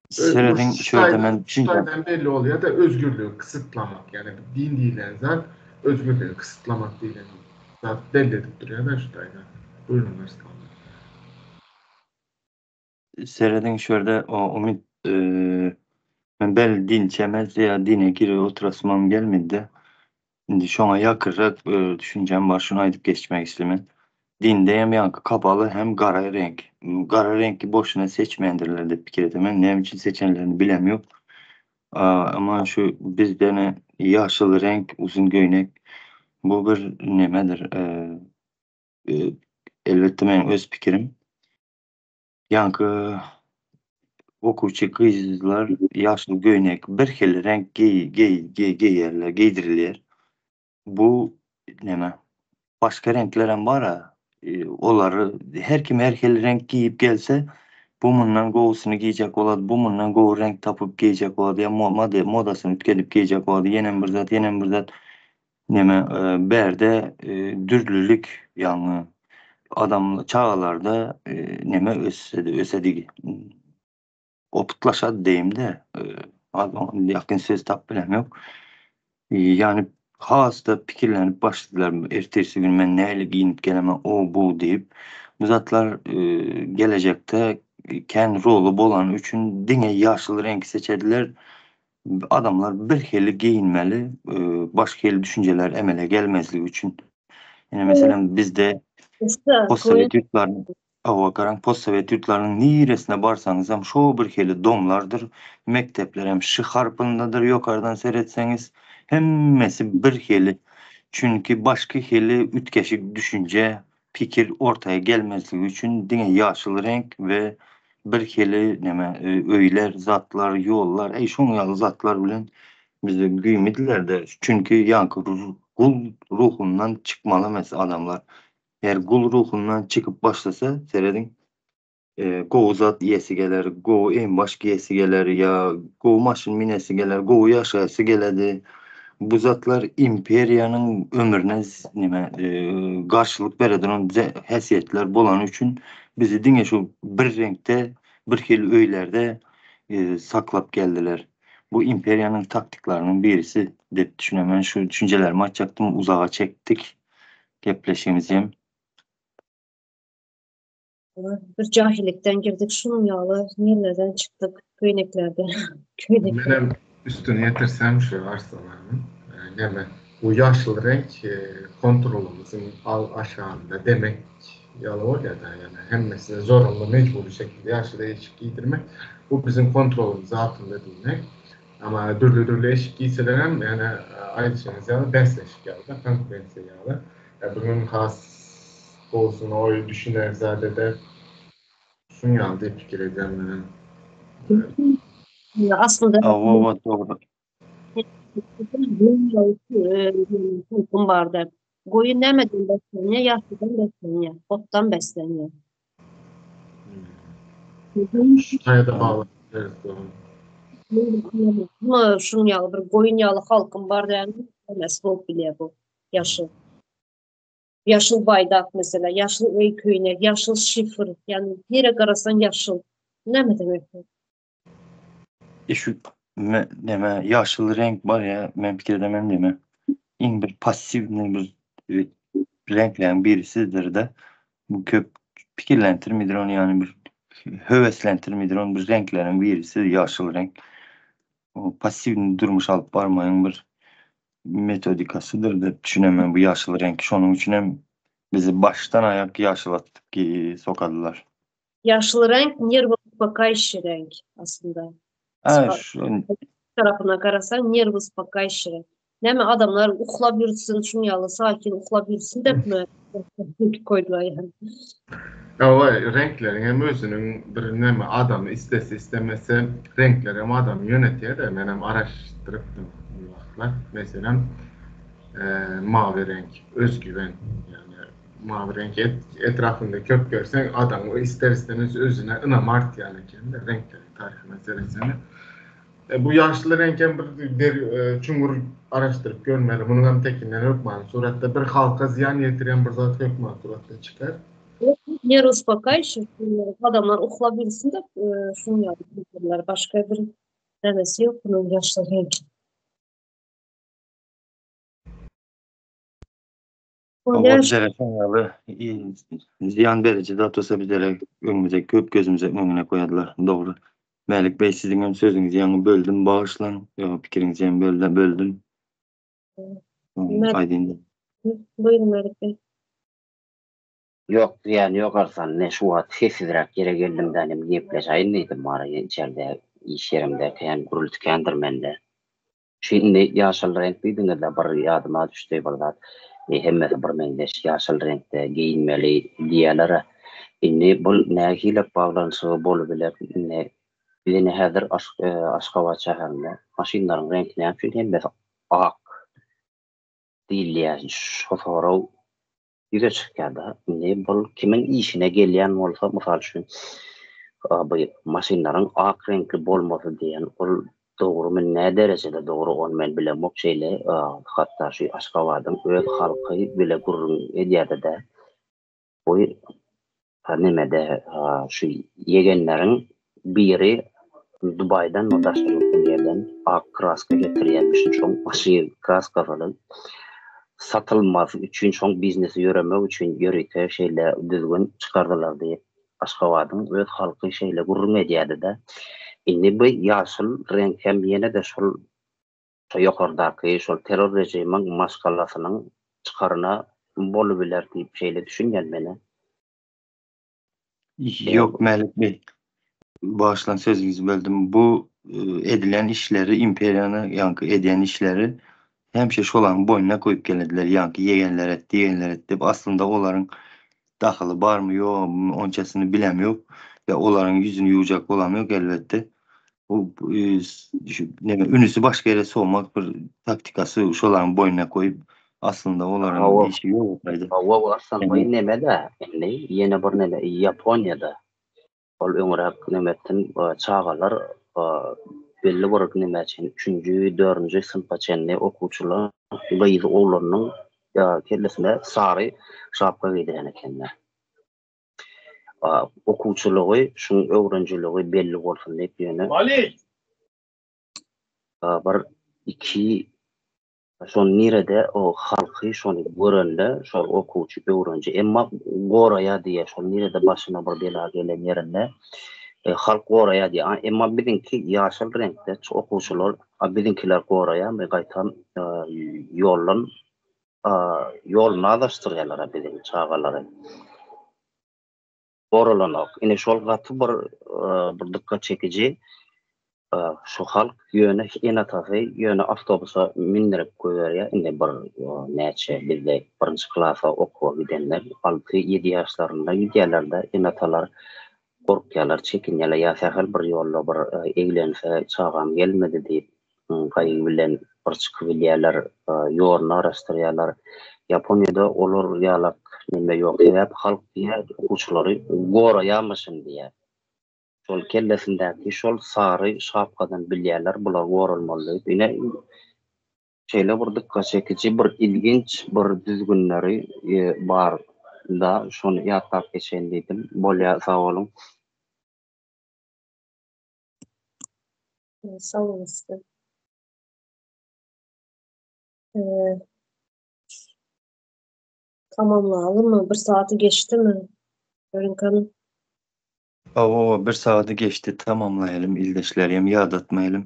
Serediň şu ýerde men
düşünýän. Belli bolýar da özgürligi kyssytlamak, ýagny din diýlen zat özgürligi kyssytlamak diýlen zat belli edip durýar da şu taýda. Buyurun Arslan.
Serediň şu ýerde Umyt men belli dinçi emes ýa dine girip oturasymam gelmedi-de. Indi şoňa ýakynrak düşünjäm bar, şuny aýdyp geçmek islemen. Dinde hem ýaňky kapaly hem gara reňk. Gara reňki boşuna seçmändirler diýip pikir edemen. Näme üçin seçenlerini bilem ýok. Emma şu bizde ne ýaşyl reňk, uzyn göýnek bu bir nemedir. Elbetde meniň öz pikirim. Ýaňky okuwçy gyzlar ýaşyl göýnek, bir hili reňk geý geý geý geýýärler, geýdirilýär. Bu näme? Başga reňklerem bar-a. Olary her kim her hili reňk geýip gelse, bu mundan gowusyny geýjek bolady, bu mundan gowy reňk tapyp geýjek bolady ýa modasyny üýtgedip geýjek bolady, ýenem bir zat, ýenem bir zat. Neme bärde dürlülik ýagny adam çagalarda neme össedi ösedigi oputlaşady diýimde ýakyn söz tap bilem ýok. Ýagny has-da pikirlenip başladylar ertesi gün men nähili giýinip gelemen o bu diýip. Bu zatlar gelejekde kän roly bolany üçin diňe ýaşyl reňki seçediler. Adamlar bir hili geýinmeli, başga hili düşünjeler emele gelmezligi üçin. Ine meselem bizde postsowet ýurtlarynyň hawa garaň postsowet ýurtlarynyň niresine barsaňyzam şo bir hili domlardyr, mekdeplerem ş harpyndadyr ýokardan seretseňiz hemmesi bir hili. Çünki başga hili üýtgeşik düşünje, pikir ortaya gelmezligi üçin diňe ýaşyl reňk we bir hili neme öýler, zatlar, ýollar, eý şoň ýaly zatlar bilen bizi güýmediler-de. Çünki ýaňky gul ruhundan çykmaly emes adamlar. Eger gul ruhundan çykyp başlasa, serediň, gowy zat iýesi geler, gowy eýin-baş geýesi geler ýa gowy maşyn minesi geler, gowy ýaşaýasy geledi. Bu zatlar imperiýanyň ömrüne neme garşylyk bereden häsiýetler bolany üçin bizi diňe şu bir reňkde, bir hili öýlerde saklap geldiler. Bu imperiýanyň taktiklarynyň birisi diýip düşünemen. Şu düşünjelerimi aýtjakdym, uzaga çekdik gepleşigimizi hem.
Bir jahillikden girdik şunuň ýaly nirlerden çykdyk köýneklerden.
Köýnek. Menem üstüni ýetirsem şu Arslanyň näme bu ýaşyl reňk kontrolymyzyň al aşagynda demek ýaly bolýada ýöne hemmesine zorunly mejbury şekilde ýaşyl eşik giydirmek bu biziň kontrolymyz altynda diýmek. Ama dürli dürli eşik giyseler hem ýöne aýdyşyňyz ýaly bäsleşik ýaly-da konkurensiýa ýaly. Bugün has Gowusyny oý düşüner zat eder. Şuň ýaly diýip pikir edýän menem.
Aslynda
Hawa dogry.
Toplum bardy. Goýun nämeden beslenýär? Ýaşyldan beslenýär, otdan beslenýär.
Şu taýda baglap bileris
Şunuň ýaly bir goýun ýaly halkym bar däl, emes bolup bilýär bu. Ýaşyl. Ýaşyl baýdak mesela, ýaşyl öý köýnek, ýaşyl şifr, ýagny nirä garasaň ýaşyl. Näme demek bu?
E şu me, neme ýaşyl reňk bar ýa, men pikir edemem neme. Iň bir passiwnyý bir e, reňkleriň birisidir-de. Bu köp pikirlentirmidir ony ýagny bir höweslentirmidir ony bir reňkleriň birisi ýaşyl reňk. O passiwnyý durmuş alyp barmagyň bir metodikasydyr diýip düşünemem bu ýaşyl reňk. Şonuň üçin hem bizi başdan aýak ýaşyl atyp sokadylar.
Ýaşyl reňk nerwi uspakaýyşy reňk aslynda.
Ha, şu
tarapyna garasaň nerwi uspakaýyşy reňk. Näme adamlar uklap ýürsün, şuň ýaly sakin uklap ýürsün depmi koýdular ýa.
Hawa, reňkleriň hem özüniň bir näme adamy islese islemese reňkler hem adamy ýönetýär-de, men hem araşdyrypdym bir wagtlar. Meselem, mawy reňk, özgüwen, ýagny mawy reňk etrapynda köp görseň adam ister istemez özüne ynamy artýan eken-de, reňkleriň taryhyna seretseň. E, bu ýaşyl reňk hem bir der, e, çuňňur araşdyryp görmeli. Munuň hem tekinden hökman suratda bir halka zyýan ýetirýän bir zat hökman suratda çykar.
Ner uspakaýşy, adamlar uklap bilsin de, e, şuny ýaly başga bir nämesi ýok bunuň ýaşyl reňk.
Olar bizlere şoň ýaly zyýan beriji zat bolsa bizlere öňümize köp gözümize öňüne goýardylar. Dogry. Mälik beý siziň hem sözüňizi ýaňy böldüm bagyşlaň. Ýok pikiriňizi hem bölde böldüm. Aýdyň.
Buýrun Mälik beý.
Ýok zyýany ýok Arslan men şu wagt sessizräk ýere geldim dänim gepleşäýin diýdim bara içerde iş ýerimde kän gürülti kändir mende. Şindi ýaşyl reňk diýdiňizle bir ýadyma düşdi bir zat. Hemmesi bir meňzeş ýaşyl reňkde geýinmeli diýýälere. Indi bul nähilek baglanyşygy bolubiler indi biz ine häzir Aşgabat şäherinde maşynlaryň reňki näme üçin hemmesi ak diýilýär şo sorag ýüze çykýar-da. Indi bul kimiň işine gelýän bolsa, mysal üçin, bu maşynlaryň ak reňkli bolmasy diýen, ol dogrumy, nä derejede dogry, ony men bilemok. Şeýle, hatda şu Aşgabadyň öz halky bile gürrüň edýärdi-de. Bu nemede şu ýegenleriň biri Dubaýdanmy daşary ýurtdan ýerden ak kraska getirýärmişin şoň maşyn kraskasynyň satylmasy üçin şoň biznesi ýöremek üçin ýörite şeýle düzgün çykardylar diýip Aşgabadyň öz halky şeýle gürrüň edýädida indi bu ýaşyl reňk hem ýene-de şol şo ýokardaky şol terror režimiň maşgalasynyň çykaryna bolubiler diýip şeýle düşünýän menä.
Ýok Mälik beý. Bagyşlaň sözüňizi böldüm. Bu edilen işleri imperiýany ýaňky edýän işleri hemişe şolaryň boýnuna koýup gelediler. Ýaňky ýegenler etdi, ýegenler etdi diýip aslynda olaryň dahyly barmy ýokmy onçasyny bilem ýok. Ýa olaryň ýüzüni ýuwjak bolam ýok elbetde. Bu neme ünüsi başga ýere sowmak bir taktikasy şolaryň boýnuna koýup aslynda olaryň işi ýok
gaýda. Hawa aslynda bu neme-de indi ýene bir neme Ýaponiýada ol öňräk neme etsin çagalar belli bir neme çenli üçünji dördünji synpa çenli okuwçylar gyzy oglanyň kellesine sary şapka geýdirýän ekenler. Okuwçylygy, şuň öwrenjiligi belli bolsun diýip ýöne bir iki şony nirede o halky şony görende şol okuwçy öwrenji emma goraýa diýýär şol nirede başyna bir bela gelen ýerinde e, halk goraýa diýýär emma biziňki ýaşyl reňkde okuwçylar biziňkiler goraýarmy gaýtam e, ýoldan ýoluny azaşdyrýarlar biziň çagalary. Goralanok. Ine şol gaty bir bir dykgat çekiji şu halk ýöne ene-atasy ýöne awtobusa mindirip goýberýär. Indi bir näçe bizde birinji klasa okuwa gidenler 6-7 ýaşlarynda gidýärler-de ene-atalar gorkýarlar, çekinýärler ýa sähel bir ýolda bir eglense çagam gelmedi diýip gaýgy bilen bir çykybilýärler, ýoluny araşdyrýarlar. Ýaponiýada olar ýalak neme ýok. Sebäp halk diýýär, okuwçylary goraýarmyşyn diýýär. Şol kellesindäki şol sary şapkadan bilýärler, bular goralmaly diýip. Ine. Şeýle bir dykgat çekiji bir ilginç bir düzgünleri bar da şony ýatlap geçeýin diýdim. Bolýa sag boluň.
Sag boluň size. Tamamlalymy? Bir sagaty geçdimi? Görüň kany.
Hawa, bir sagady geçdi, tamamlaýalym ildeşlerem ýadatmaýalym.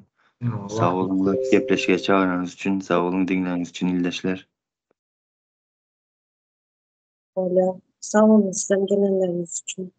Sag boluň gepleşige çagyranyňyz üçin, sag boluň diňläniňiz üçin ildeşler.
Bolýar. Sag boluň sizem gelenleriňiz üçin.